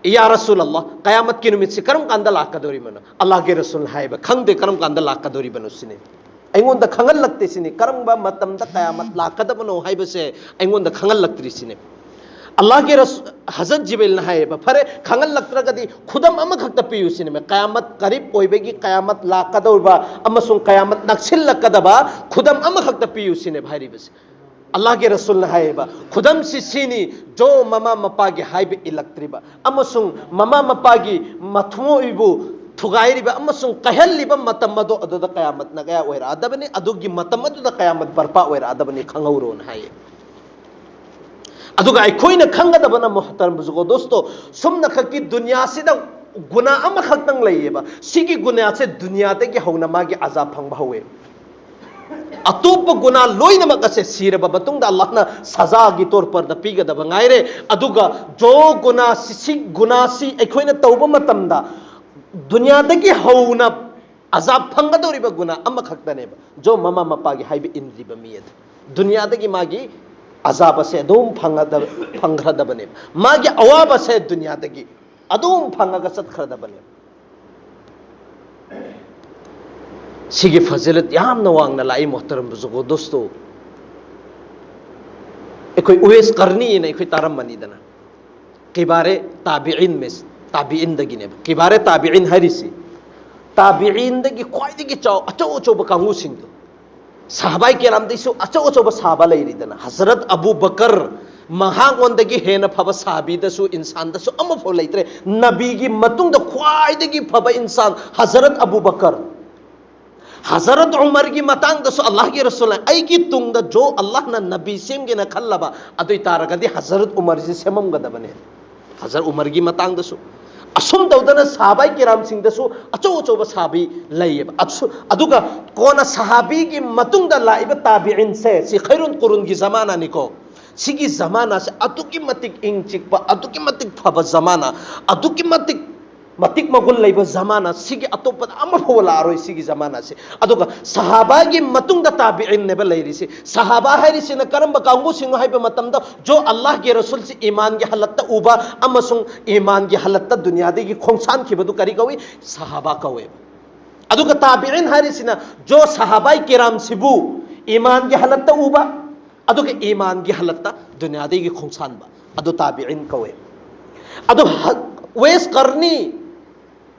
"ꯌꯥ ꯔꯁꯨꯜ ꯑꯜꯂꯥꯍ, ꯀꯌꯥꯃꯠꯀꯤ ꯅꯨꯃꯤꯠꯁꯤ ꯀꯔꯝ ꯀꯥꯟꯗ ꯂꯥꯛꯀꯗꯧꯔꯤꯕꯅꯣ?" ꯑꯜꯂꯥꯍꯒꯤ ꯔꯁꯨꯜꯅ ꯍꯥꯏꯕ, "ꯈꯪꯗꯦ ꯀꯔꯝ ꯀꯥꯟꯗ ꯂꯥꯛꯀꯗꯧꯔꯤꯕꯅꯣ ꯁꯤꯅꯤ꯫ ꯑꯩꯉꯣꯟꯗ ꯈꯪꯍꯜꯂꯛꯇꯦ ꯁꯤꯅꯤ, ꯀꯔꯝꯕ ꯃꯇꯝꯗ ꯀꯌꯥꯃꯠ ꯂꯥꯛꯀꯗꯕꯅꯣ ꯍꯥꯏꯕꯁꯦ ꯑꯩꯉꯣꯟꯗ ꯈꯪꯍꯜꯂꯛꯇ꯭ꯔꯤ ꯁꯤꯅꯤ꯫" ꯑꯜꯂꯥꯍꯒꯤ ꯔꯁ-, ꯍꯖꯔꯠ ꯖꯤꯕ꯭ꯔꯤꯜꯅ ꯍꯥꯏꯌꯦꯕ, "ꯐꯔꯦ, ꯈꯪꯍꯜꯂꯛꯇ꯭ꯔꯒꯗꯤ ꯈꯨꯗꯝ ꯑꯃꯈꯛꯇ ꯄꯤꯌꯨ ꯁꯤꯅꯦꯃꯦ, ꯀꯌꯥꯃꯠ ꯀꯔꯤꯕ ꯑꯣꯏꯕꯒꯤ, ꯀꯌꯥꯃꯠ ꯂꯥꯛꯀꯗꯧꯔꯤꯕ ꯑꯃꯁꯨꯡ ꯀꯌꯥꯃꯠ ꯅꯛꯁꯤꯜꯂꯛꯀꯗꯕ ꯈꯨꯗꯝ ꯑꯃꯈꯛꯇ ꯄꯤꯌꯨ" ꯁꯤꯅꯦꯕ ꯍꯥꯏꯔꯤꯕꯁꯦ꯫ ꯑꯜꯂꯥꯍꯒꯤ ꯔꯁꯨꯜꯅ ꯍꯥꯏꯌꯦꯕ, ꯈꯨꯗꯝꯁꯤ ꯁꯤꯅꯤ, ꯖꯣ ꯃꯃꯥ ꯃꯄꯥꯒꯤ ꯍꯥꯏꯕ ꯏꯜꯂꯛꯇ꯭ꯔꯤꯕ ꯑꯃꯁꯨꯡ ꯃꯃꯥ ꯃꯄꯥꯒꯤ ꯃꯊꯃꯣꯏꯕꯨ ꯊꯨꯒꯥꯏꯔꯤꯕ ꯑꯃꯁꯨꯡ ꯀꯥꯏꯍꯜꯂꯤꯕ ꯃꯇꯝ ꯑꯗꯣ, ꯑꯗꯨꯗ ꯀꯌꯥꯃꯠꯅ ꯀꯌꯥ ꯑꯣꯏꯔꯛꯑꯗꯕꯅꯤ, ꯑꯗꯨꯒꯤ ꯃꯇꯝ ꯑꯗꯨꯗ ꯀꯌꯥꯃꯠ ꯕꯔꯄꯥ ꯑꯣꯏꯔꯛꯑꯗꯕꯅꯤ, ꯈꯪꯍꯧꯔꯣꯅ ꯍꯥꯏꯌꯦ꯫ ꯑꯗꯨꯒ ꯑꯩꯈꯣꯏꯅ ꯈꯪꯒꯗꯕꯅ, ꯃꯨꯍꯇꯔꯝ ꯕꯨꯖꯨꯔꯒꯣ ꯗꯣꯁꯇꯣ, ꯁꯨꯝꯅꯈꯛꯀꯤ ꯗꯨꯅꯤꯌꯥꯁꯤꯗ ꯒꯨꯅꯥ ꯑꯃꯈꯛꯇꯪ ꯂꯩꯌꯦꯕ꯫ ꯁꯤꯒꯤ ꯒꯨꯅꯥꯁꯦ ꯗꯨꯅꯤꯌꯥꯗꯒꯤ ꯍꯧꯅ ꯃꯥꯒꯤ ꯑꯖꯥꯕ ꯐꯪꯕ ꯍꯧꯋꯦ꯫ ꯑꯇꯣꯞꯄ ꯒꯨꯅꯥ ꯂꯣꯏꯅꯃꯛ ꯑꯁꯦ ꯁꯤꯔꯕ ꯃꯇꯨꯡꯗ ꯑꯜꯂꯥꯍꯅ ꯁꯖꯥꯒꯤ ꯇꯣꯔꯄꯔꯗ ꯄꯤꯒꯗꯕ ꯉꯥꯏꯔꯦ꯫ ꯑꯗꯨꯒ ꯖꯣ ꯒꯨꯅꯥꯁꯤ, ꯁꯤ ꯒꯨꯅꯥꯁꯤ ꯑꯩꯈꯣꯏꯅ ꯇꯧꯕ ꯃꯇꯝꯗ ꯗꯨꯅꯤꯌꯥꯗꯒꯤ ꯍꯧꯅ ꯑꯖꯥꯕ ꯐꯪꯒꯗꯧꯔꯤꯕ ꯒꯨꯅꯥ ꯑꯃꯈꯛꯇꯅꯦꯕ, ꯖꯣ ꯃꯃꯥ ꯃꯄꯥꯒꯤ ꯍꯥꯏꯕ ꯏꯟꯗ꯭ꯔꯤꯕ ꯃꯤ ꯑꯗꯨ꯫ ꯗꯨꯅꯤꯌꯥꯗꯒꯤ ꯃꯥꯒꯤ ꯑꯖꯥꯕꯁꯦ ꯑꯗꯨꯝ ꯐꯪꯒꯗꯕ-, ꯐꯪꯈ꯭ꯔꯗꯕꯅꯦꯕ꯫ ꯃꯥꯒꯤ ꯑꯋꯥꯕꯁꯦ ꯗꯨꯅꯤꯌꯥꯗꯒꯤ ꯑꯗꯨꯝ ꯐꯪꯉꯒ ꯆꯠꯈ꯭ꯔꯗꯕꯅꯦꯕ꯫ ꯁꯤꯒꯤ ꯐꯖꯤꯂꯠ ꯌꯥꯝꯅ ꯋꯥꯡꯅ ꯂꯥꯛꯏ, ꯃꯣꯍꯇꯔꯝ ꯕꯨꯖꯨꯔꯒꯣ ꯗꯣꯁꯇꯣ꯫ ꯑꯩꯈꯣꯏ ꯎꯋꯦꯁ ꯀꯔꯅꯤꯅ ꯑꯩꯈꯣꯏ ꯇꯥꯔꯝꯃꯅꯤꯗꯅ꯫ ꯀꯤꯕꯥꯔꯦ ꯇꯥꯕꯤꯏꯟ ꯃꯦꯁ, ꯇꯥꯕꯤꯏꯟꯗꯒꯤꯅꯦꯕ꯫ ꯀꯤꯕꯥꯔꯦ ꯇꯥꯕꯤꯏꯟ ꯍꯥꯏꯔꯤꯁꯤ ꯇꯥꯕꯤꯏꯟꯗꯒꯤ ꯈ꯭ꯋꯥꯏꯗꯒꯤ ꯆꯥꯎ-, ꯑꯆꯧ ꯑꯆꯧꯕ ꯀꯥꯡꯕꯨꯁꯤꯡꯗꯣ꯫ ꯁꯍꯥꯕꯥꯏ ꯀꯤꯔꯥꯝꯗꯩꯁꯨ ꯑꯆꯧ ꯑꯆꯧꯕ ꯁꯍꯥꯕꯥ ꯂꯩꯔꯤꯗꯅ꯫ ꯍꯖꯔꯠ ꯑꯕꯨ ꯕꯀꯔ, ꯃꯍꯥꯛꯉꯣꯟꯗꯒꯤ ꯍꯦꯟꯅ ꯐꯕ ꯁꯍꯥꯕꯤꯗꯁꯨ, ꯏꯟꯁꯥꯟꯗꯁꯨ ꯑꯃꯐꯥꯎ ꯂꯩꯇ꯭ꯔꯦ꯫ ꯅꯕꯤꯒꯤ ꯃꯇꯨꯡꯗ ꯈ꯭ꯋꯥꯏꯗꯒꯤ ꯐꯕ ꯏꯟꯁꯥꯟ ꯍꯖꯔꯠ ꯑꯕꯨ ꯕꯀꯔ꯫ ꯍꯖꯔꯠ ꯎꯃꯔꯒꯤ ꯃꯇꯥꯡꯗꯁꯨ ꯑꯜꯂꯥꯍꯒꯤ ꯔꯁꯨꯜꯅ, "ꯑꯩꯒꯤ ꯇꯨꯡꯗ ꯖꯣ ꯑꯜꯂꯥꯍꯅ ꯅꯕꯤ ꯁꯦꯝꯒꯦꯅ ꯈꯜꯂꯕ, ꯑꯗꯨ ꯑꯣꯏ ꯇꯥꯔꯒꯗꯤ ꯍꯖꯔꯠ ꯎꯃꯔꯁꯤ ꯁꯦꯝꯃꯝꯒꯗꯕꯅꯦ"꯫ ꯍꯖꯔꯠ ꯎꯃꯔꯒꯤ ꯃꯇꯥꯡꯗꯁꯨ꯫ ꯑꯁꯨꯝ ꯇꯧꯗꯅ ꯁꯍꯥꯕꯥꯏ ꯀꯤꯔꯥꯝꯁꯤꯡꯗꯁꯨ ꯑꯆꯧ ꯑꯆꯧꯕ ꯁꯍꯥꯕꯤ ꯂꯩꯌꯦꯕ꯫ ꯑꯁꯨ-, ꯑꯗꯨꯒ ꯀꯣꯟꯅ ꯁꯍꯥꯕꯤꯒꯤ ꯃꯇꯨꯡꯗ ꯂꯥꯛꯏꯕ ꯇꯥꯕꯤꯏꯟꯁꯦ, ꯁꯤ ꯈꯩꯔꯨꯟ ꯀꯨꯔꯨꯟꯒꯤ ꯖꯃꯥꯅꯥꯅꯤꯀꯣ꯫ ꯁꯤꯒꯤ ꯖꯃꯥꯅꯥꯁꯦ ꯑꯗꯨꯛꯀꯤ ꯃꯇꯤꯛ ꯏꯪ ꯆꯤꯛꯄ, ꯑꯗꯨꯛꯀꯤ ꯃꯇꯤꯛ ꯐꯕ ꯖꯃꯥꯅꯥ, ꯑꯗꯨꯛꯀꯤ ꯃꯇꯤꯛ ꯃꯇꯤꯛ ꯃꯒꯨꯟ ꯂꯩꯕ ꯖꯃꯥꯅꯥ, ꯁꯤꯒꯤ ꯑꯇꯣꯞꯄꯗ ꯑꯃꯐꯥꯎꯕ ꯂꯥꯛꯑꯔꯣꯏ ꯁꯤꯒꯤ ꯖꯃꯥꯅꯥꯁꯦ꯫ ꯑꯗꯨꯒ ꯁꯍꯥꯕꯥꯒꯤ ꯃꯇꯨꯡꯗ ꯇꯥꯕꯤꯏꯟꯅꯦꯕ ꯂꯩꯔꯤꯁꯤ꯫ ꯁꯍꯥꯕꯥ ꯍꯥꯏꯔꯤꯁꯤꯅ ꯀꯔꯝꯕ ꯀꯥꯡꯕꯨꯁꯤꯡꯅꯣ ꯍꯥꯏꯕ ꯃꯇꯝꯗ, ꯖꯣ ꯑꯜꯂꯥꯍꯒꯤ ꯔꯁꯨꯜꯁꯤ ꯏꯃꯥꯟꯒꯤ ꯍꯥꯂꯠꯇ ꯎꯕ ꯑꯃꯁꯨꯡ ꯏꯃꯥꯟꯒꯤ ꯍꯥꯂꯠꯇ ꯗꯨꯅꯤꯌꯥꯗꯒꯤ ꯈꯣꯡꯁꯥꯟꯈꯤꯕꯗꯨ ꯀꯔꯤ ꯀꯧꯏ? ꯁꯍꯥꯕꯥ ꯀꯧꯋꯦꯕ꯫ ꯑꯗꯨꯒ ꯇꯥꯕꯤꯏꯟ ꯍꯥꯏꯔꯤꯁꯤꯅ ꯖꯣ ꯁꯍꯥꯕꯥꯏ ꯀꯤꯔꯥꯝꯁꯤꯕꯨ ꯏꯃꯥꯟꯒꯤ ꯍꯥꯂꯠꯇ ꯎꯕ, ꯑꯗꯨꯒ ꯏꯃꯥꯟꯒꯤ ꯍꯥꯂꯠꯇ ꯗꯨꯅꯤꯌꯥꯗꯒꯤ ꯈꯣꯡꯁꯥꯟꯕ, ꯑꯗꯨ ꯇꯥꯕꯤꯏꯟ ꯀꯧꯋꯦ꯫ ꯑꯗꯨ ꯍ-, ꯎꯋꯦꯁ ꯀꯔꯅꯤ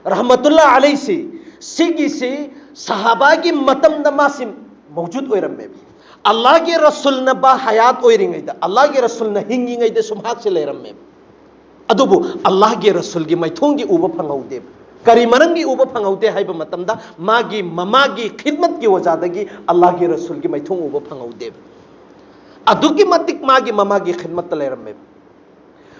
ꯔꯍꯃꯇꯨꯜꯂꯥ ꯑꯂꯩꯁꯤ, ꯁꯤꯒꯤꯁꯤ ꯁꯍꯥꯕꯥꯒꯤ ꯃꯇꯝꯗ ꯃꯥꯁꯤ ꯃꯧꯖꯨꯗ ꯑꯣꯏꯔꯝꯃꯦꯕ꯫ ꯑꯜꯂꯥꯍꯒꯤ ꯔꯁꯨꯜꯅ ꯕꯥ ꯍꯌꯥꯠ ꯑꯣꯏꯔꯤꯉꯩꯗ, ꯑꯜꯂꯥꯍꯒꯤ ꯔꯁꯨꯜꯅ ꯍꯤꯡꯉꯤꯉꯩꯗꯁꯨ ꯃꯍꯥꯛꯁꯤ ꯂꯩꯔꯝꯃꯦꯕ꯫ ꯑꯗꯨꯕꯨ ꯑꯜꯂꯥꯍꯒꯤ ꯔꯁꯨꯜꯒꯤ ꯃꯥꯏꯊꯣꯡꯗꯤ ꯎꯕ ꯐꯪꯍꯧꯗꯦꯕ꯫ ꯀꯔꯤ ꯃꯔꯝꯒꯤ ꯎꯕ ꯐꯪꯍꯧꯗꯦ ꯍꯥꯏꯕ ꯃꯇꯝꯗ, ꯃꯥꯒꯤ ꯃꯃꯥꯒꯤ ꯈꯤꯗꯃꯠꯀꯤ ꯋꯖꯥꯗꯒꯤ ꯑꯜꯂꯥꯍꯒꯤ ꯔꯁꯨꯜꯒꯤ ꯃꯥꯏꯊꯣꯡ ꯎꯕ ꯐꯪꯍꯧꯗꯦꯕ꯫ ꯑꯗꯨꯛꯀꯤ ꯃꯇꯤꯛ ꯃꯥꯒꯤ ꯃꯃꯥꯒꯤ ꯈꯤꯗꯃꯠꯇ ꯂꯩꯔꯝꯃꯦꯕ꯫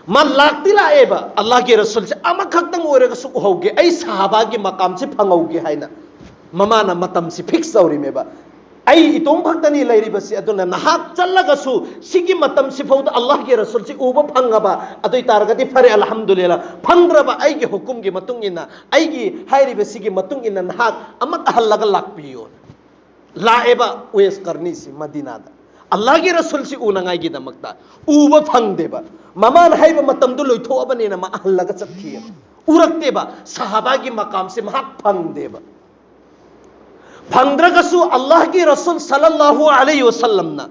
ꯃꯥ ꯂꯥꯛꯇꯤ ꯂꯥꯛꯑꯦꯕ, "ꯑꯜꯂꯥꯍꯒꯤ ꯔꯁꯨꯜꯁꯦ ꯑꯃꯈꯛꯇꯪ ꯑꯣꯏꯔꯒꯁꯨ ꯎꯍꯧꯒꯦ, ꯑꯩ ꯁꯍꯥꯕꯥꯒꯤ ꯃꯀꯥꯝꯁꯦ ꯐꯪꯍꯧꯒꯦ" ꯍꯥꯏꯅ꯫ ꯃꯃꯥꯅ ꯃꯇꯝꯁꯤ ꯐꯤꯛꯁ ꯇꯧꯔꯤꯃꯦꯕ꯫ "ꯑꯩ ꯏꯇꯣꯝ ꯈꯛꯇꯅꯤ ꯂꯩꯔꯤꯕꯁꯤ, ꯑꯗꯨꯅ ꯅꯍꯥꯛ ꯆꯠꯂꯒꯁꯨ ꯁꯤꯒꯤ ꯃꯇꯝꯁꯤ ꯐꯥꯎꯗ ꯑꯜꯂꯥꯍꯒꯤ ꯔꯁꯨꯜꯁꯤ ꯎꯕ ꯐꯪꯉꯕ, ꯑꯗꯨ ꯑꯣꯏ ꯇꯥꯔꯒꯗꯤ ꯐꯔꯦ, ꯑꯜꯍꯝꯗꯨꯂꯤꯜꯂꯥ꯫ ꯐꯪꯗ꯭ꯔꯕ, ꯑꯩꯒꯤ ꯍꯨꯀꯨꯝꯒꯤ ꯃꯇꯨꯡ ꯏꯟꯅ, ꯑꯩꯒꯤ ꯍꯥꯏꯔꯤꯕꯁꯤꯒꯤ ꯃꯇꯨꯡ ꯏꯟꯅ ꯅꯍꯥꯛ ꯑꯃꯨꯛ ꯍꯜꯂꯒ ꯂꯥꯛꯄꯤꯌꯨ"꯫ ꯂꯥꯛꯑꯦꯕ ꯎꯋꯦꯁ ꯀꯔꯅꯤꯁꯤ ꯃꯗꯤꯅꯥꯗ, ꯑꯜꯂꯥꯍꯒꯤ ꯔꯁꯨꯜꯁꯤ ꯎꯅꯉꯥꯏꯒꯤꯗꯃꯛꯇ꯫ ꯎꯕ ꯐꯪꯗꯦꯕ꯫ ꯃꯃꯥꯅ ꯍꯥꯏꯕ ꯃꯇꯝꯗꯨ ꯂꯣꯏꯊꯣꯛꯑꯕꯅꯤꯅ ꯃꯥ ꯍꯜꯂꯒ ꯆꯠꯈꯤꯑꯕ꯫ ꯎꯔꯛꯇꯦꯕ, ꯁꯍꯥꯕꯥꯒꯤ ꯃꯀꯥꯝꯁꯦ ꯃꯍꯥꯛ ꯐꯪꯗꯦꯕ꯫ ꯐꯪꯗ꯭ꯔꯒꯁꯨ ꯑꯜꯂꯥꯍꯒꯤ ꯔꯁꯨꯜ ꯁꯜꯂꯜꯂꯥꯍꯨ ꯑꯂꯩꯍꯤ ꯋꯁꯜꯂꯝꯅ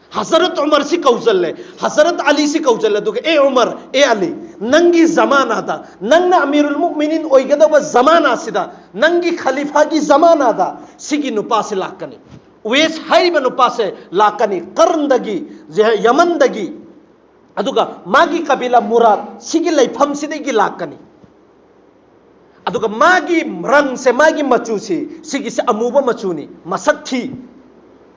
ꯍꯖꯔꯠ ꯎꯃꯔꯁꯤ ꯀꯧꯖꯜꯂꯦ, ꯍꯖꯔꯠ ꯑꯂꯤꯁꯤ ꯀꯧꯖꯜꯂꯦ, ꯑꯗꯨꯒ "ꯑꯦ ꯎꯃꯔ, ꯑꯦ ꯑꯂꯤ, ꯅꯪꯒꯤ ꯖꯃꯥꯅꯥꯗ, ꯅꯪꯅ ꯑꯃꯤꯔꯨꯜ ꯃꯨꯃꯤꯅꯤꯟ ꯑꯣꯏꯒꯗꯕ ꯖꯃꯥꯅꯥꯁꯤꯗ, ꯅꯪꯒꯤ ꯈꯂꯤꯐꯥꯒꯤ ꯖꯃꯥꯅꯥꯗ ꯁꯤꯒꯤ ꯅꯨꯄꯥꯁꯤ ꯂꯥꯛꯀꯅꯤ, ꯎꯋꯦꯁ ꯍꯥꯏꯔꯤꯕ ꯅꯨꯄꯥꯁꯦ ꯂꯥꯛꯀꯅꯤ, ꯀꯔꯟꯗꯒꯤ, ꯌꯃꯟꯗꯒꯤ, ꯑꯗꯨꯒ ꯃꯥꯒꯤ ꯀꯕꯤꯂꯥ ꯃꯨꯔꯥꯗ ꯁꯤꯒꯤ ꯂꯩꯐꯝꯁꯤꯗꯒꯤ ꯂꯥꯛꯀꯅꯤ꯫ ꯑꯗꯨꯒ ꯃꯥꯒꯤ ꯔꯪꯁꯦ, ꯃꯥꯒꯤ ꯃꯆꯨꯁꯤ, ꯁꯤꯒꯤꯁꯦ ꯑꯃꯨꯕ ꯃꯆꯨꯅꯤ, ꯃꯁꯛ ꯊꯤ,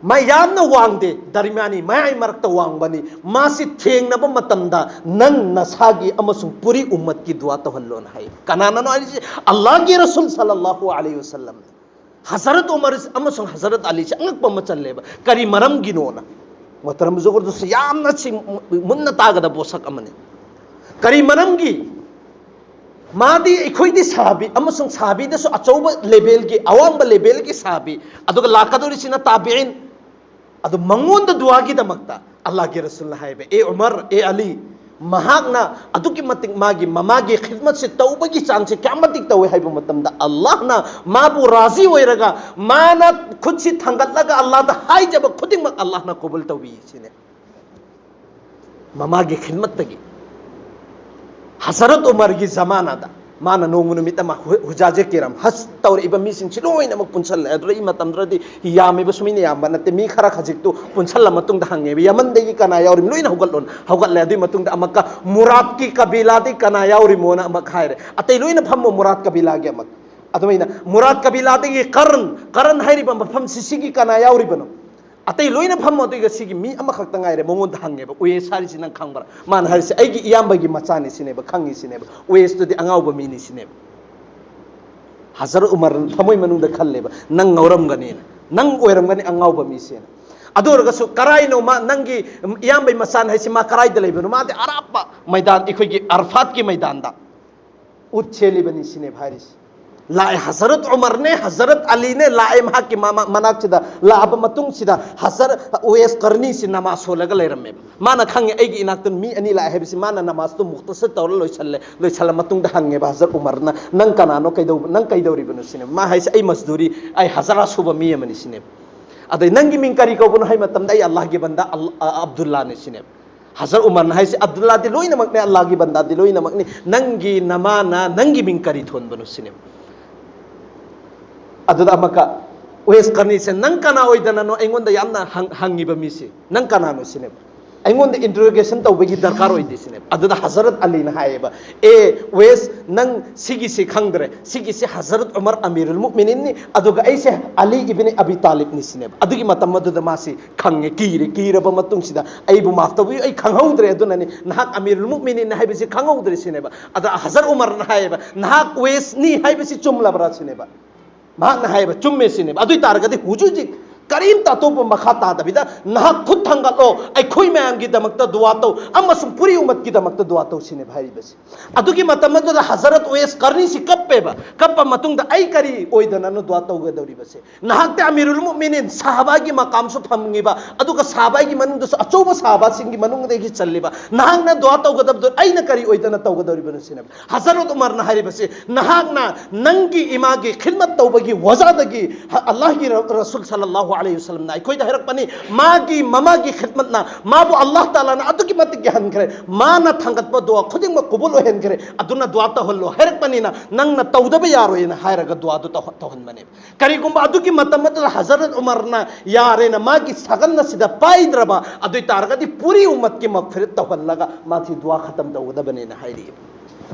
ꯃꯥ ꯌꯥꯝꯅ ꯋꯥꯡꯗꯦ, ꯗꯔꯃꯤꯌꯥꯅꯤ, ꯃꯌꯥꯏ ꯃꯔꯛꯇ ꯋꯥꯡꯕꯅꯤ꯫ ꯃꯥꯁꯤ ꯊꯦꯡꯅꯕ ꯃꯇꯝꯗ ꯅꯪ ꯅꯁꯥꯒꯤ ꯑꯃꯁꯨꯡ ꯄꯨꯔꯤ ꯎꯝꯃꯠꯀꯤ ꯗꯨꯋꯥ ꯇꯧꯍꯜꯂꯣꯅ ꯍꯥꯏ꯫ ꯀꯅꯥꯅꯅꯣ ꯍꯥꯏꯔꯤꯁꯦ? ꯑꯜꯂꯥꯍꯒꯤ ꯔꯁꯨꯜ ꯁꯜꯂꯜꯂꯥꯍꯨ ꯑꯂꯩꯍꯤ ꯋꯁꯜꯂꯝ꯫ ꯍꯖꯔꯠ ꯎꯃꯔ ꯑꯃꯁꯨꯡ ꯍꯖꯔꯠ ꯑꯂꯤꯁꯦ ꯑꯉꯛꯄ ꯑꯃ ꯆꯜꯂꯦꯕ꯫ ꯀꯔꯤ ꯃꯔꯝꯒꯤꯅꯣꯅ? ꯃꯣꯍꯇꯔꯝ ꯖꯨꯒꯨꯔꯗꯨꯁꯨ ꯌꯥꯝꯅ ꯁꯤ ꯃꯨꯟꯅ ꯇꯥꯒꯗꯕ ꯄꯣꯠꯁꯛ ꯑꯃꯅꯤ꯫ ꯀꯔꯤ ꯃꯔꯝꯒꯤ? ꯃꯥꯗꯤ ꯑꯩꯈꯣꯏꯗꯤ ꯁꯍꯥꯕꯤ ꯑꯃꯁꯨꯡ ꯁꯍꯥꯕꯤꯗꯁꯨ ꯑꯆꯧꯕ ꯂꯦꯚꯦꯜꯒꯤ, ꯑꯋꯥꯡꯕ ꯂꯦꯚꯦꯜꯒꯤ ꯁꯍꯥꯕꯤ, ꯑꯗꯨꯒ ꯂꯥꯛꯀꯗꯧꯔꯤꯁꯤꯅ ꯇꯥꯕꯤꯏꯟ꯫ ꯑꯗꯨ ꯃꯉꯣꯟꯗ ꯗꯨꯋꯥꯒꯤꯗꯃꯛꯇ ꯑꯜꯂꯥꯍꯒꯤ ꯔꯁꯨꯜꯅ ꯍꯥꯏꯕ, "ꯑꯦ ꯎꯃꯔ, ꯑꯦ ꯑꯂꯤ, ꯃꯍꯥꯛꯅ ꯑꯗꯨꯛꯀꯤ ꯃꯇꯤꯛ ꯃꯥꯒꯤ ꯃꯃꯥꯒꯤ ꯈꯤꯗꯃꯠꯁꯦ ꯇꯧꯕꯒꯤ ꯆꯥꯡꯁꯦ ꯀꯌꯥꯝ ꯃꯇꯤꯛ ꯇꯧꯋꯦ ꯍꯥꯏꯕ ꯃꯇꯝꯗ, ꯑꯜꯂꯥꯍꯅ ꯃꯥꯕꯨ ꯔꯥꯖꯤ ꯑꯣꯏꯔꯒ ꯃꯥꯅ ꯈꯨꯠꯁꯤ ꯊꯥꯡꯒꯠꯂꯒ ꯑꯜꯂꯥꯍꯗ ꯍꯥꯏꯖꯕ ꯈꯨꯗꯤꯡꯃꯛ ꯑꯜꯂꯥꯍꯅ ꯀꯕꯨꯜ ꯇꯧꯕꯤ" ꯁꯤꯅꯦ꯫ ꯃꯃꯥꯒꯤ ꯈꯤꯗꯃꯠꯇꯒꯤ ꯍꯖꯔꯠ ꯎꯃꯔꯒꯤ ꯖꯃꯥꯅꯥꯗ ꯃꯥꯅ ꯅꯣꯡꯃ ꯅꯨꯃꯤꯠ ꯑꯃ ꯍꯨ-, ꯍꯨꯖꯥꯖꯦ ꯀꯤꯔꯥꯝ, ꯍꯖ ꯇꯧꯔꯛꯏꯕ ꯃꯤꯁꯤꯡꯁꯤ ꯂꯣꯏꯅꯃꯛ ꯄꯨꯟꯁꯜꯂꯦ꯫ ꯑꯗꯨꯗ ꯑꯩ ꯃꯇꯝꯗꯨꯗꯗꯤ ꯌꯥꯝꯃꯤꯕ ꯁꯨꯃꯤꯅ ꯌꯥꯝꯕ ꯅꯠꯇꯦ, ꯃꯤ ꯈꯔ ꯈꯖꯤꯛꯇꯨ ꯄꯨꯟꯁꯜꯂ ꯃꯇꯨꯡꯗ ꯍꯪꯉꯦꯕ, "ꯌꯃꯟꯗꯒꯤ ꯀꯅꯥ ꯌꯥꯎꯔꯤꯕꯅꯣ?" ꯂꯣꯏꯅ ꯍꯧꯒꯠꯂꯣꯅ꯫ ꯍꯧꯒꯠꯂꯦ꯫ ꯑꯗꯨꯒꯤ ꯃꯇꯨꯡꯗ ꯑꯃꯨꯛꯀ ꯃꯨꯔꯥꯠꯀꯤ ꯀꯕꯤꯂꯥꯗꯤ ꯀꯅꯥ ꯌꯥꯎꯔꯤꯃꯣꯅ ꯑꯃꯨꯛ ꯍꯥꯏꯔꯦ꯫ "ꯑꯇꯩ ꯂꯣꯏꯅ ꯐꯝꯃꯣ ꯃꯨꯔꯥꯠ ꯀꯕꯤꯂꯥꯒꯤ ꯑꯃꯨꯛ"꯫ ꯑꯗꯨꯃꯥꯏꯅ ꯃꯨꯔꯥꯠ ꯀꯕꯤꯂꯥꯗꯒꯤ ꯀꯔꯟ, ꯀꯔꯟ ꯍꯥꯏꯔꯤꯕ ꯃꯐꯝꯁꯤ, ꯁꯤꯒꯤ ꯀꯅꯥ ꯌꯥꯎꯔꯤꯕꯅꯣ? "ꯑꯇꯩ ꯂꯣꯏꯅ ꯐꯝꯃꯣ, ꯑꯗꯨꯒ ꯁꯤꯒꯤ ꯃꯤ ꯑꯃꯈꯛꯇ ꯉꯥꯏꯔꯦ, ꯃꯉꯣꯟꯗ ꯍꯪꯉꯦꯕ, 'ꯎꯋꯦꯁ ꯍꯥꯏꯔꯤꯁꯤ ꯅꯪ ꯈꯪꯕ꯭ꯔꯥ?' ꯃꯥꯅ ꯍꯥꯏꯔꯤꯁꯦ, "ꯑꯩꯒꯤ ꯏꯌꯥꯝꯕꯒꯤ ꯃꯆꯥꯅꯤ" ꯁꯤꯅꯦꯕ, ꯈꯪꯉꯤ ꯁꯤꯅꯦꯕ꯫ ꯎꯋꯦꯁꯇꯨꯗꯤ ꯑꯉꯥꯎꯕ ꯃꯤꯅꯤ ꯁꯤꯅꯦꯕ꯫ ꯍꯖꯔꯠ ꯎꯃꯔ ꯊꯃꯣꯏ ꯃꯅꯨꯡꯗ ꯈꯜꯂꯦꯕ, "ꯅꯪ ꯉꯥꯎꯔꯝꯒꯅꯤꯅ, ꯅꯪ ꯑꯣꯏꯔꯝꯒꯅꯤ ꯑꯉꯥꯎꯕ ꯃꯤꯁꯦꯅ"꯫ ꯑꯗꯨ ꯑꯣꯏꯔꯒꯁꯨ ꯀꯔꯥꯏꯅꯣ ꯃꯥ, ꯅꯪꯒꯤ ꯏꯌꯥꯝꯕꯒꯤ ꯃꯆꯥꯅꯤ ꯍꯥꯏꯁꯤ ꯃꯥ ꯀꯔꯥꯏꯗ ꯂꯩꯕꯅꯣ? ꯃꯥꯗꯤ ꯑꯔꯥꯞꯄ ꯃꯩꯗꯥꯟ, ꯑꯩꯈꯣꯏꯒꯤ ꯑꯔꯐꯥꯠꯀꯤ ꯃꯩꯗꯥꯟꯗ ꯎꯠ ꯁꯦꯜꯂꯤꯕꯅꯤ ꯁꯤꯅꯦꯕ ꯍꯥꯏꯔꯤꯁꯤ꯫ ꯂꯥꯛꯑꯦ, ꯍꯖꯔꯠ ꯎꯃꯔꯅꯦ, ꯍꯖꯔꯠ ꯑꯂꯤꯅꯦ, ꯂꯥꯛꯑꯦ ꯃꯍꯥꯛꯀꯤ ꯃꯃꯥ-, ꯃꯅꯥꯛꯁꯤꯗ꯫ ꯂꯥꯛꯑꯕ ꯃꯇꯨꯡꯁꯤꯗ ꯍꯖꯔꯠ ꯎꯋꯦꯁ ꯀꯔꯅꯤꯁꯤ ꯅꯃꯥꯖ ꯁꯣꯜꯂꯒ ꯂꯩꯔꯝꯃꯦꯕ꯫ ꯃꯥꯅ ꯈꯪꯉꯦ, ꯑꯩꯒꯤ ꯏꯅꯥꯛꯇ ꯃꯤ ꯑꯅꯤ ꯂꯥꯛꯑꯦ ꯍꯥꯏꯕꯁꯤ ꯃꯥꯅ ꯅꯃꯥꯖꯇꯣ ꯃꯨꯛꯇꯁꯔ ꯇꯧꯔ ꯂꯣꯏꯁꯜꯂꯦ꯫ ꯂꯣꯏꯁꯜꯂ ꯃꯇꯨꯡꯗ ꯍꯪꯉꯦꯕ ꯍꯖꯔꯠ ꯎꯃꯔꯅ, "ꯅꯪ ꯀꯅꯥꯅꯣ, ꯀꯩꯗꯧꯕ, ꯅꯪ ꯀꯩꯗꯧꯔꯤꯕꯅꯣ?" ꯁꯤꯅꯦꯕ꯫ ꯃꯥ ꯍꯥꯏꯁꯦ, "ꯑꯩ ꯃꯖꯗꯨꯔꯤ, ꯑꯩ ꯍꯖꯔꯥ ꯁꯨꯕ ꯃꯤ ꯑꯃꯅꯤ" ꯁꯤꯅꯦꯕ꯫ "ꯑꯗꯩ ꯅꯪꯒꯤ ꯃꯤꯡ ꯀꯔꯤ ꯀꯧꯕꯅꯣ?" ꯍꯥꯏ ꯃꯇꯝꯗ, "ꯑꯩ ꯑꯜꯂꯥꯍꯒꯤ ꯕꯟꯗꯥ ꯑꯜ-, ꯑ-, ꯑꯕꯗꯨꯜꯂꯥꯅꯤ" ꯁꯤꯅꯦꯕ꯫ ꯍꯖꯔꯠ ꯎꯃꯔꯅ ꯍꯥꯏꯁꯦ, "ꯑꯕꯗꯨꯜꯂꯥꯗꯤ ꯂꯣꯏꯅꯃꯛꯅꯦ, ꯑꯜꯂꯥꯍꯒꯤ ꯕꯟꯗꯥꯗꯤ ꯂꯣꯏꯅꯃꯛꯅꯤ, ꯅꯪꯒꯤ ꯅꯃꯥꯅ ꯅꯪꯒꯤ ꯃꯤꯡ ꯀꯔꯤ ꯊꯣꯟꯕꯅꯣ?" ꯁꯤꯅꯦꯕ꯫ ꯑꯗꯨꯗ ꯑꯃꯨꯛꯀ ꯎꯋꯦꯁ ꯀꯔꯅꯤꯁꯦ, "ꯅꯪ ꯀꯅꯥ ꯑꯣꯏꯗꯅꯅꯣ ꯑꯩꯉꯣꯟꯗ ꯌꯥꯝꯅ ꯍꯪ-, ꯍꯪꯉꯤꯕ ꯃꯤꯁꯦ? ꯅꯪ ꯀꯅꯥꯅꯣ?" ꯁꯤꯅꯦꯕ꯫ "ꯑꯩꯉꯣꯟꯗ ꯏꯟꯇꯔꯣꯒꯦꯁꯟ ꯇꯧꯕꯒꯤ ꯗꯔꯀꯥꯔ ꯑꯣꯏꯗꯦ" ꯁꯤꯅꯦꯕ꯫ ꯑꯗꯨꯗ ꯍꯖꯔꯠ ꯑꯂꯤꯅ ꯍꯥꯏꯌꯦꯕ, "ꯑꯦ ꯎꯋꯦꯁ, ꯅꯪ ꯁꯤꯒꯤꯁꯤ ꯈꯪꯗ꯭ꯔꯦ, ꯁꯤꯒꯤꯁꯤ ꯍꯖꯔꯠ ꯎꯃꯔ ꯑꯃꯤꯔꯨꯜ ꯃꯨꯃꯤꯅꯤꯟꯅꯤ, ꯑꯗꯨꯒ ꯑꯩꯁꯦ ꯑꯂꯤ ꯏꯕꯤꯅꯤ ꯑꯕꯤ ꯇꯥꯂꯤꯕꯅꯤ" ꯁꯤꯅꯦꯕ꯫ ꯑꯗꯨꯒꯤ ꯃꯇꯝ ꯑꯗꯨꯗ ꯃꯥꯁꯤ ꯈꯪꯉꯦ, ꯀꯤꯔꯦ꯫ ꯀꯤꯔꯕ ꯃꯇꯨꯡꯁꯤꯗ, "ꯑꯩꯕꯨ ꯃꯥꯐ ꯇꯧꯕꯤꯌꯨ, ꯑꯩ ꯈꯪꯍꯧꯗ꯭ꯔꯦ, ꯑꯗꯨꯅꯅꯤ, ꯅꯍꯥꯛ ꯑꯃꯤꯔꯨꯜ ꯃꯨꯃꯤꯅꯤꯟ ꯍꯥꯏꯕꯁꯤ ꯈꯪꯍꯧꯗ꯭ꯔꯦ" ꯁꯤꯅꯦꯕ꯫ ꯑꯗ ꯍꯖꯔꯠ ꯎꯃꯔꯅ ꯍꯥꯏꯌꯦꯕ, "ꯅꯍꯥꯛ ꯎꯋꯦꯁꯅꯤ ꯍꯥꯏꯕꯁꯤ ꯆꯨꯝꯂꯕ꯭ꯔꯥ?" ꯁꯤꯅꯦꯕ꯫ ꯃꯍꯥꯛꯅ ꯍꯥꯏꯌꯦꯕ, "ꯆꯨꯝꯃꯦ" ꯁꯤꯅꯦꯕ꯫ ꯑꯗꯨ ꯑꯣꯏ ꯇꯥꯔꯒꯗꯤ ꯍꯧꯖꯤꯛ ꯍꯧꯖꯤꯛ ꯀꯔꯤꯝꯇ ꯑꯇꯣꯞꯄ ꯃꯈꯥ ꯇꯥꯗꯕꯤꯗ ꯅꯍꯥꯛ ꯈꯨꯠ ꯊꯥꯡꯒꯠꯂꯣ, ꯑꯩꯈꯣꯏ ꯃꯌꯥꯝꯒꯤꯗꯃꯛꯇ ꯗꯨꯋꯥ ꯇꯧ, ꯑꯃꯁꯨꯡ ꯄꯨꯔꯤ ꯎꯃꯠꯀꯤꯗꯃꯛꯇ ꯗꯨꯋꯥ ꯇꯧ ꯁꯤꯅꯦꯕ ꯍꯥꯏꯔꯤꯕꯁꯦ꯫ ꯑꯗꯨꯒꯤ ꯃꯇꯝ ꯑꯗꯨꯗ ꯍꯖꯔꯠ ꯎꯋꯦꯁ ꯀꯔꯅꯤꯁꯤ ꯀꯞꯄꯦꯕ꯫ ꯀꯞꯄ ꯃꯇꯨꯡꯗ, "ꯑꯩ ꯀꯔꯤ ꯑꯣꯏꯗꯅꯅꯣ ꯗꯨꯋꯥ ꯇꯧꯒꯗꯧꯔꯤꯕꯁꯦ? ꯅꯍꯥꯛꯇꯤ ꯑꯃꯤꯔꯨꯜ ꯃꯨꯃꯤꯅꯤꯟ, ꯁꯍꯥꯕꯥꯒꯤ ꯃꯀꯥꯝꯁꯨ ꯐꯪꯉꯤꯕ, ꯑꯗꯨꯒ ꯁꯍꯥꯕꯥꯒꯤ ꯃꯅꯨꯡꯗꯁꯨ ꯑꯆꯧꯕ ꯁꯍꯥꯕꯥꯁꯤꯡꯒꯤ ꯃꯅꯨꯡꯗꯒꯤ ꯆꯜꯂꯤꯕ, ꯅꯍꯥꯛꯅ ꯗꯨꯋꯥ ꯇꯧꯒꯗꯕꯗꯣ ꯑꯩꯅ ꯀꯔꯤ ꯑꯣꯏꯗꯅ ꯇꯧꯒꯗꯧꯔꯤꯕꯅꯣ?" ꯁꯤꯅꯦꯕ꯫ ꯍꯖꯔꯠ ꯎꯃꯔꯅ ꯍꯥꯏꯔꯤꯕꯁꯤ, "ꯅꯍꯥꯛꯅ ꯅꯪꯒꯤ ꯏꯃꯥꯒꯤ ꯈꯤꯗꯃꯠ ꯇꯧꯕꯒꯤ ꯋꯖꯥꯗꯒꯤ ꯍ-, ꯑꯜꯂꯥꯍꯒꯤ ꯔ-, ꯔꯁꯨꯜ ꯁꯜꯂꯜꯂꯥꯍꯨ ꯑꯂꯩꯍꯤ ꯋꯁꯜꯂꯝꯅ ꯑꯩꯈꯣꯏꯗ ꯍꯥꯏꯔꯛꯄꯅꯤ, ꯃꯥꯒꯤ ꯃꯃꯥꯒꯤ ꯈꯤꯗꯃꯠꯅ ꯃꯥꯕꯨ ꯑꯜꯂꯥꯍ ꯇꯥꯂꯥꯅ ꯑꯗꯨꯛꯀꯤ ꯃꯇꯤꯛ ꯌꯥꯍꯟꯈ꯭ꯔꯦ, ꯃꯥꯅ ꯊꯥꯡꯒꯠꯄ ꯗꯨꯋꯥ ꯈꯨꯗꯤꯡꯃꯛ ꯀꯨꯕꯨꯜ ꯑꯣꯏꯍꯟꯈ꯭ꯔꯦ, ꯑꯗꯨꯅ ꯗꯨꯋꯥ ꯇꯧꯍꯜꯂꯣ ꯍꯥꯏꯔꯛꯄꯅꯤꯅ ꯅꯪꯅ ꯇꯧꯗꯕ ꯌꯥꯔꯣꯏꯅ" ꯍꯥꯏꯔꯒ ꯗꯨꯋꯥꯗꯨ ꯇꯧꯍ-, ꯇꯧꯍꯟꯕꯅꯦꯕ꯫ ꯀꯔꯤꯒꯨꯝꯕ ꯑꯗꯨꯒꯤ ꯃꯇꯝ ꯑꯗꯨꯗ ꯍꯖꯔꯠ ꯎꯃꯔꯅ ꯌꯥꯔꯦꯅ ꯃꯥꯒꯤ ꯁꯥꯒꯟ ꯑꯁꯤꯗ ꯄꯥꯏꯗ꯭ꯔꯕ ꯑꯗꯨ ꯑꯣꯏ ꯇꯥꯔꯒꯗꯤ, ꯄꯨꯔꯤ ꯎꯃꯠꯀꯤ ꯃꯒꯐꯤꯔꯠ ꯇꯧꯍꯜꯂꯒ ꯃꯥꯁꯤ ꯗꯨꯋꯥ ꯈꯇꯝ ꯇꯧꯒꯗꯕꯅꯦꯅ ꯍꯥꯏꯔꯤ꯫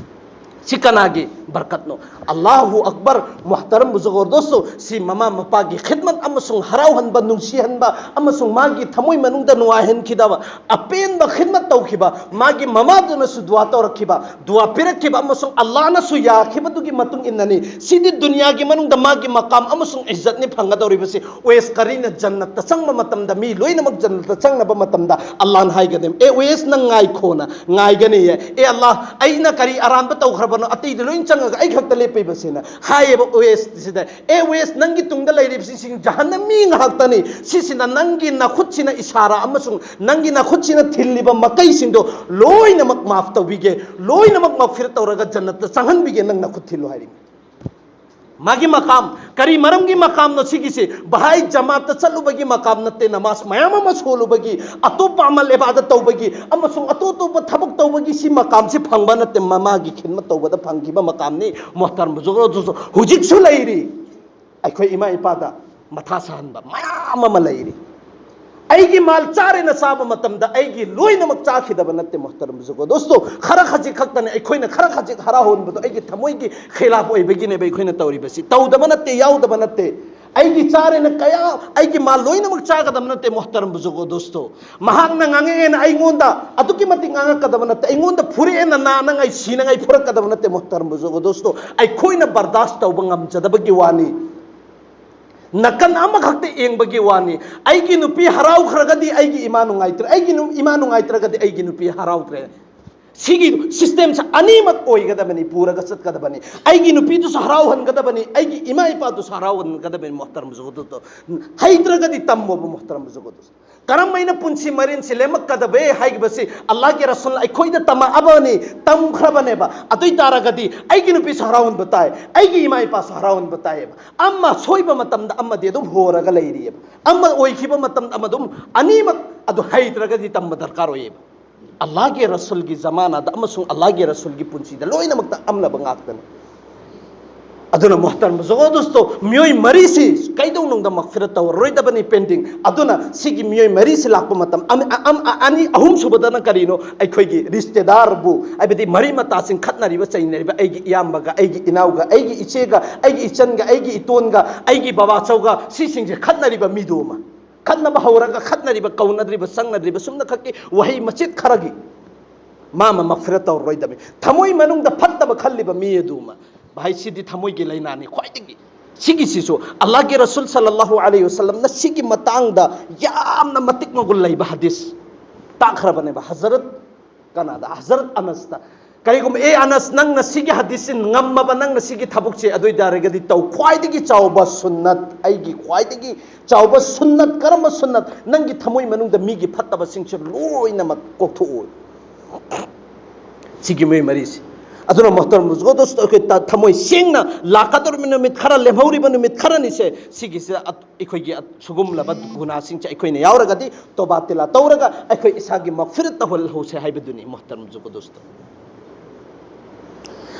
ꯁꯤ ꯀꯅꯥꯒꯤ ꯕꯔꯀꯠꯅꯣ? ꯑꯜꯂꯥꯍꯨ ꯑꯛꯕꯔ, ꯃꯨꯍꯇꯔꯝ ꯕꯨꯖꯨꯒꯣꯔ ꯗꯣꯁꯇꯣ, ꯁꯤ ꯃꯃꯥ ꯃꯄꯥꯒꯤ ꯈꯤꯗꯃꯠ ꯑꯃꯁꯨꯡ ꯍꯔꯥꯎꯍꯟꯕ, ꯅꯨꯡꯁꯤꯍꯟꯕ ꯑꯃꯁꯨꯡ ꯃꯥꯒꯤ ꯊꯃꯣꯏ ꯃꯅꯨꯡꯗ ꯅꯨꯡꯉꯥꯏꯍꯟꯈꯤꯗꯕ, ꯑꯄꯦꯟꯕ ꯈꯤꯗꯃꯠ ꯇꯧꯈꯤꯕ ꯃꯥꯒꯤ ꯃꯃꯥꯗꯨꯅꯁꯨ ꯗꯨꯋꯥ ꯇꯧꯔꯛꯈꯤꯕ, ꯗꯨꯋꯥ ꯄꯤꯔꯛꯈꯤꯕ ꯑꯃꯁꯨꯡ ꯑꯜꯂꯥꯍꯅꯁꯨ ꯌꯥꯈꯤꯕꯗꯨꯒꯤ ꯃꯇꯨꯡ ꯏꯟꯅꯅꯤ꯫ ꯁꯤꯗꯤ ꯗꯨꯅꯤꯌꯥꯒꯤ ꯃꯅꯨꯡꯗ ꯃꯥꯒꯤ ꯃꯀꯥꯝ ꯑꯃꯁꯨꯡ ꯏꯖꯠꯅꯤ ꯐꯪꯒꯗꯧꯔꯤꯕꯁꯤ꯫ ꯎꯋꯦꯁ ꯀꯔꯤꯅ ꯖꯟꯅꯠꯇ ꯆꯪꯕ ꯃꯇꯝꯗ, ꯃꯤ ꯂꯣꯏꯅꯃꯛ ꯖꯟꯅꯠꯇ ꯆꯪꯅꯕ ꯃꯇꯝꯗ ꯑꯜꯂꯥꯍꯅ ꯍꯥꯏꯒꯅꯤ, "ꯑꯦ ꯎꯋꯦꯁ, ꯅꯪ ꯉꯥꯏꯈꯣꯅ ꯉꯥꯏꯒꯅꯤꯌꯦ꯫ ꯑꯦ ꯑꯜꯂꯥꯍ, ꯑꯩꯅ ꯀꯔꯤ ꯑꯔꯥꯟꯕ ꯇꯧꯈ꯭ꯔꯕ?" ꯀꯔꯝꯕꯅꯣ ꯑꯇꯩꯗ ꯂꯣꯏ ꯆꯪꯉꯒ ꯑꯩ ꯈꯛꯇ ꯂꯦꯞꯄꯤꯕꯁꯤꯅ ꯍꯥꯏꯌꯦꯕ ꯋꯦꯁꯁꯤꯗ, "ꯑꯦ ꯋꯦꯁ, ꯅꯪꯒꯤ ꯇꯨꯡꯗ ꯂꯩꯔꯤꯕꯁꯤꯡ ꯖꯍꯟꯅꯃꯤ ꯉꯥꯛꯇꯅꯤ꯫ ꯁꯤꯁꯤꯅ ꯅꯪꯒꯤ ꯅꯥꯈꯨꯠꯁꯤꯅ ꯏꯁꯥꯔꯥ ꯑꯃꯁꯨꯡ ꯅꯪꯒꯤ ꯅꯥꯈꯨꯠꯁꯤꯅ ꯊꯤꯜꯂꯤꯕ ꯃꯀꯩꯁꯤꯡꯗꯣ ꯂꯣꯏꯅꯃꯛ ꯃꯥꯐ ꯇꯧꯕꯤꯒꯦ, ꯂꯣꯏꯅꯃꯛ ꯃꯛꯐꯤꯔ ꯇꯧꯔꯒ ꯖꯟꯅꯠꯇ ꯆꯪꯍꯟꯕꯤꯒꯦ, ꯅꯪ ꯅꯥꯈꯨꯠ ꯊꯤꯜꯂꯨ" ꯍꯥꯏꯔꯤ꯫ ꯃꯥꯒꯤ ꯃꯀꯥꯝ, ꯀꯔꯤ ꯃꯔꯝꯒꯤ ꯃꯀꯥꯝꯅꯣ ꯁꯤꯒꯤꯁꯤ? ꯚꯥꯏ, ꯖꯃꯥꯠꯇ ꯆꯠꯂꯨꯕꯒꯤ ꯃꯀꯥꯝ ꯅꯠꯇꯦ, ꯅꯃꯥꯖ ꯃꯌꯥꯝ ꯑꯃ ꯁꯣꯜꯂꯨꯕꯒꯤ, ꯑꯇꯣꯞꯄ ꯑꯃꯜ ꯏꯕꯥꯗꯠ ꯇꯧꯕꯒꯤ, ꯑꯃꯁꯨꯡ ꯑꯇꯣꯞ ꯑꯇꯣꯞꯄ ꯊꯕꯛ ꯇꯧꯕꯒꯤ ꯁꯤ ꯃꯀꯥꯝꯁꯤ ꯐꯪꯕ ꯅꯠꯇꯦ꯫ ꯃꯃꯥꯒꯤ ꯈꯤꯗꯃꯠ ꯇꯧꯕꯗ ꯐꯪꯈꯤꯕ ꯃꯀꯥꯝꯅꯤ꯫ ꯃꯣꯍꯇꯔꯝ ꯕꯨꯖꯨꯔꯒ ꯗꯣꯁꯇꯣ, ꯍꯧꯖꯤꯛꯁꯨ ꯂꯩꯔꯤ꯫ ꯑꯩꯈꯣꯏ ꯏꯃꯥ ꯏꯄꯥꯗ ꯃꯊꯥ ꯁꯥꯍꯟꯕ ꯃꯌꯥꯝ ꯑꯃ ꯂꯩꯔꯤ꯫ ꯑꯩꯒꯤ ꯃꯥꯜ ꯆꯥꯔꯦꯅ ꯆꯥꯕ ꯃꯇꯝꯗ ꯑꯩꯒꯤ ꯂꯣꯏꯅꯃꯛ ꯆꯥꯈꯤꯗꯕ ꯅꯠꯇꯦ, ꯃꯣꯍꯇꯔꯝ ꯕꯨꯖꯨꯔꯒ ꯗꯣꯁꯇꯣ꯫ ꯈꯔ ꯈꯖꯤꯛ ꯈꯛꯇꯅꯦ, ꯑꯩꯈꯣꯏꯅ ꯈꯔ ꯈꯖꯤꯛ ꯍꯔꯥꯎꯍꯟꯕꯗꯣ ꯑꯩꯒꯤ ꯊꯃꯣꯏꯒꯤ ꯈꯤꯂꯥꯐ ꯑꯣꯏꯕꯒꯤꯅꯦꯕ ꯑꯩꯈꯣꯏꯅ ꯇꯧꯔꯤꯕꯁꯤ꯫ ꯇꯧꯗꯕ ꯅꯠꯇꯦ, ꯌꯥꯎꯗꯕ ꯅꯠꯇꯦ꯫ ꯑꯩꯒꯤ ꯆꯥꯔꯦꯅ ꯀꯌꯥ, ꯑꯩꯒꯤ ꯃꯥꯜ ꯂꯣꯏꯅꯃꯛ ꯆꯥꯒꯗꯕ ꯅꯠꯇꯦ, ꯃꯣꯍꯇꯔꯝ ꯕꯨꯖꯨꯔꯒ ꯗꯣꯁꯇꯣ꯫ ꯃꯍꯥꯛꯅ ꯉꯥꯡꯉꯛꯑꯦꯅ ꯑꯩꯉꯣꯟꯗ ꯑꯗꯨꯛꯀꯤ ꯃꯇꯤꯛ ꯉꯥꯡꯉꯛꯀꯗꯕ ꯅꯠꯇꯦ, ꯑꯩꯉꯣꯟꯗ ꯐꯨꯔꯛꯑꯦꯅ ꯅꯥꯅꯉꯥꯏ ꯁꯤꯅꯉꯥꯏ ꯐꯨꯔꯛꯀꯗꯕ ꯅꯠꯇꯦ, ꯃꯣꯍꯇꯔꯝ ꯕꯨꯖꯨꯔꯒ ꯗꯣꯁꯇꯣ꯫ ꯑꯩꯈꯣꯏꯅ ꯕꯔꯗꯥꯁ ꯇꯧꯕ ꯉꯝꯖꯗꯕꯒꯤ ꯋꯥꯅꯤ꯫ ꯅꯥꯀꯟ ꯑꯃꯈꯛꯇ ꯌꯦꯡꯕꯒꯤ ꯋꯥꯅꯤ꯫ ꯑꯩꯒꯤ ꯅꯨꯄꯤ ꯍꯔꯥꯎꯈ꯭ꯔꯒꯗꯤ ꯑꯩꯒꯤ ꯏꯃꯥ ꯅꯨꯡꯉꯥꯏꯇ꯭ꯔꯦ, ꯑꯩꯒꯤ ꯅꯨ-, ꯏꯃꯥ ꯅꯨꯡꯉꯥꯏꯇ꯭ꯔꯒꯗꯤ ꯑꯩꯒꯤ ꯅꯨꯄꯤ ꯍꯔꯥꯎꯗ꯭ꯔꯦ꯫ ꯁꯤꯒꯤ ꯁꯤꯁꯇꯦꯝꯁꯦ ꯑꯅꯤꯃꯛ ꯑꯣꯏꯒꯗꯕꯅꯤ, ꯄꯨꯔꯒ ꯆꯠꯀꯗꯕꯅꯤ꯫ ꯑꯩꯒꯤ ꯅꯨꯄꯤꯗꯨꯁꯨ ꯍꯔꯥꯎꯍꯟꯒꯗꯕꯅꯤ, ꯑꯩꯒꯤ ꯏꯃꯥ ꯏꯄꯥꯗꯨꯁꯨ ꯍꯔꯥꯎꯍꯟꯒꯗꯕꯅꯤ, ꯃꯣꯍꯇꯔꯝ ꯕꯨꯖꯨꯔꯒ ꯗꯣꯁꯇꯣ꯫ ꯍꯩꯇ꯭ꯔꯒꯗꯤ ꯇꯝꯃꯣꯕ, ꯃꯣꯍꯇꯔꯝ ꯕꯨꯖꯨꯔꯒ ꯗꯣꯁꯇꯣ꯫ ꯀꯔꯝ ꯍꯥꯏꯅ ꯄꯨꯟꯁꯤ ꯃꯔꯦꯟꯁꯤ ꯂꯦꯝꯃꯛꯀꯗꯕꯒꯦ ꯍꯥꯏꯕꯁꯤ ꯑꯜꯂꯥꯍꯒꯤ ꯔꯁꯨꯜ ꯑꯩꯈꯣꯏꯗ ꯇꯝꯃꯛꯑꯕꯅꯤ, ꯇꯝꯈ꯭ꯔꯕꯅꯦꯕ꯫ ꯑꯗꯨ ꯑꯣꯏ ꯇꯥꯔꯒꯗꯤ ꯑꯩꯒꯤ ꯅꯨꯄꯤꯁꯨ ꯍꯔꯥꯎꯍꯟꯕ ꯇꯥꯏ, ꯑꯩꯒꯤ ꯏꯃꯥ ꯏꯄꯥꯁꯨ ꯍꯔꯥꯎꯍꯟꯕ ꯇꯥꯏꯌꯦꯕ꯫ ꯑꯃ ꯁꯣꯏꯕ ꯃꯇꯝꯗ ꯑꯃꯗꯤ ꯑꯗꯨꯝ ꯍꯣꯔꯒ ꯂꯩꯔꯤꯑꯕ, ꯑꯃ ꯑꯣꯏꯈꯤꯕ ꯃꯇꯝꯗ ꯑꯃ ꯑꯗꯨꯝ, ꯑꯅꯤꯃꯛ ꯑꯗꯨ ꯍꯩꯇ꯭ꯔꯒꯗꯤ ꯇꯝꯕ ꯗꯔꯀꯥꯔ ꯑꯣꯏꯌꯦꯕ꯫ ꯑꯜꯂꯥꯍꯒꯤ ꯔꯁꯨꯜꯒꯤ ꯖꯃꯥꯅꯥꯗ ꯑꯃꯁꯨꯡ ꯑꯜꯂꯥꯍꯒꯤ ꯔꯁꯨꯜꯒꯤ ꯄꯨꯟꯁꯤꯗ ꯂꯣꯏꯅꯃꯛꯇ ꯑꯝꯂꯕ ꯉꯥꯛꯇꯅꯤ꯫ ꯑꯗꯨꯅ ꯃꯣꯍꯇꯔꯝ ꯕꯨꯖꯨꯔꯒ ꯗꯣꯁꯇꯣ, ꯃꯤꯑꯣꯏ ꯃꯔꯤꯁꯤ ꯀꯩꯗꯧꯅꯨꯡꯗ ꯃꯛꯐꯤꯔꯠ ꯇꯧꯔꯔꯣꯏꯗꯕꯅꯤ pending꯫ ꯑꯗꯨꯅ ꯁꯤꯒꯤ ꯃꯤꯑꯣꯏ ꯃꯔꯤꯁꯤ ꯂꯥꯛꯄ ꯃꯇꯝ, ꯑꯝ-, ꯑꯝ-, ꯑꯅꯤ, ꯑꯍꯨꯝ ꯁꯨꯕꯗꯅ ꯀꯔꯤꯅꯣ? ꯑꯩꯈꯣꯏꯒꯤ ꯔꯤꯁꯇꯦꯗꯥꯔꯕꯨ, ꯍꯥꯏꯕꯗꯤ ꯃꯔꯤ ꯃꯇꯥꯁꯤꯡ ꯈꯠꯅꯔꯤꯕ ꯆꯩꯅꯔꯤꯕ, ꯑꯩꯒꯤ ꯏꯌꯥꯝꯕꯒ, ꯑꯩꯒꯤ ꯏꯅꯥꯎꯒ, ꯑꯩꯒꯤ ꯏꯆꯦꯒ, ꯑꯩꯒꯤ ꯏꯆꯟꯒ, ꯑꯩꯒꯤ ꯏꯇꯣꯟꯒ, ꯑꯩꯒꯤ ꯕꯕꯥꯆꯧꯒ, ꯁꯤꯁꯤꯡꯁꯦ ꯈꯠꯅꯔꯤꯕ ꯃꯤꯗꯨ ꯑꯃ꯫ ꯈꯠꯅꯕ ꯍꯧꯔꯒ ꯈꯠꯅꯔꯤꯕ, ꯀꯧꯅꯗ꯭ꯔꯤꯕ, ꯁꯪꯅꯗ꯭ꯔꯤꯕ, ꯁꯨꯝꯅ ꯈꯛꯀꯤ ꯋꯥꯍꯩ ꯃꯆꯦꯠ ꯈꯔꯒꯤ ꯃꯥ ꯑꯃ ꯃꯛꯐꯤꯔꯠ ꯇꯧꯔꯔꯣꯏꯗꯕꯅꯤ꯫ ꯊꯃꯣꯏ ꯃꯅꯨꯡꯗ ꯐꯠꯇꯕ ꯈꯜꯂꯤꯕ ꯃꯤ ꯑꯗꯨ ꯑꯃ꯫ ꯚꯥꯏ, ꯁꯤꯗꯤ ꯊꯃꯣꯏꯒꯤ ꯂꯥꯏꯅꯥꯅꯤ ꯈ꯭ꯋꯥꯏꯗꯒꯤ꯫ ꯁꯤꯒꯤꯁꯤꯁꯨ ꯑꯜꯂꯥꯍꯒꯤ ꯔꯁꯨꯜ ꯁꯜꯂꯜꯂꯥꯍꯨ ꯑꯂꯩꯍꯤ ꯋꯁꯜꯂꯝꯅ ꯁꯤꯒꯤ ꯃꯇꯥꯡꯗ ꯌꯥꯝꯅ ꯃꯇꯤꯛ ꯃꯒꯨꯟ ꯂꯩꯕ ꯍꯗꯤꯁ ꯇꯥꯛꯈ꯭ꯔꯕꯅꯦꯕ꯫ ꯍꯖꯔꯠ ꯀꯅꯥꯗ? ꯍꯖꯔꯠ ꯑꯅꯁꯇ꯫ ꯀꯔꯤꯒꯨꯝꯕ, "ꯑꯦ ꯑꯅꯁ, ꯅꯪꯅ ꯁꯤꯒꯤ ꯍꯗꯤꯁꯁꯤ ꯉꯝꯃꯕ, ꯅꯪꯅ ꯁꯤꯒꯤ ꯊꯕꯛꯁꯦ, ꯑꯗꯨ ꯑꯣꯏ ꯇꯥꯔꯒꯗꯤ ꯇꯧ, ꯈ꯭ꯋꯥꯏꯗꯒꯤ ꯆꯥꯎꯕ ꯁꯨꯟꯅꯠ, ꯑꯩꯒꯤ ꯈ꯭ꯋꯥꯏꯗꯒꯤ ꯆꯥꯎꯕ ꯁꯨꯟꯅꯠ, ꯀꯔꯝꯕ ꯁꯨꯟꯅꯠ? ꯅꯪꯒꯤ ꯊꯃꯣꯏ ꯃꯅꯨꯡꯗ ꯃꯤꯒꯤ ꯐꯠꯇꯕꯁꯤꯡꯁꯦ ꯂꯣꯏꯅꯃꯛ ꯀꯣꯛꯊꯣꯛꯑꯣ"꯫ ꯁꯤꯒꯤ ꯃꯣꯏ ꯃꯔꯤꯁꯤ꯫ ꯑꯗꯨꯅ ꯃꯣꯍꯇꯔꯝ ꯖꯨꯒꯣꯗꯣꯁꯇꯣ, ꯑꯩꯈꯣꯏ ꯇ-, ꯊꯃꯣꯏ ꯁꯦꯡꯅ ꯂꯥꯛꯀꯗꯧꯔꯤꯕ ꯅꯨꯃꯤꯠ ꯈꯔ, ꯂꯦꯝꯍꯧꯔꯤꯕ ꯅꯨꯃꯤꯠ ꯈꯔꯅꯤꯁꯦ, ꯁꯤꯒꯤꯁꯤꯗ ꯑꯠ-, ꯑꯩꯈꯣꯏꯒꯤ ꯑꯠ-, ꯁꯤꯒꯨꯝꯂꯕ ꯒꯨꯅꯥꯁꯤꯡꯁꯦ ꯑꯩꯈꯣꯏꯅ ꯌꯥꯎꯔꯒꯗꯤ ꯇꯣꯕꯥ ꯇꯤꯂꯥ ꯇꯧꯔꯒ ꯑꯩꯈꯣꯏ ꯏꯁꯥꯒꯤ ꯃꯒꯐꯤꯔꯠ ꯇꯧꯍꯜꯍꯧꯁꯦ ꯍꯥꯏꯕꯗꯨꯅꯤ, ꯃꯣꯍꯇꯔꯝ ꯖꯨꯒꯣꯗꯣꯁꯇꯣ꯫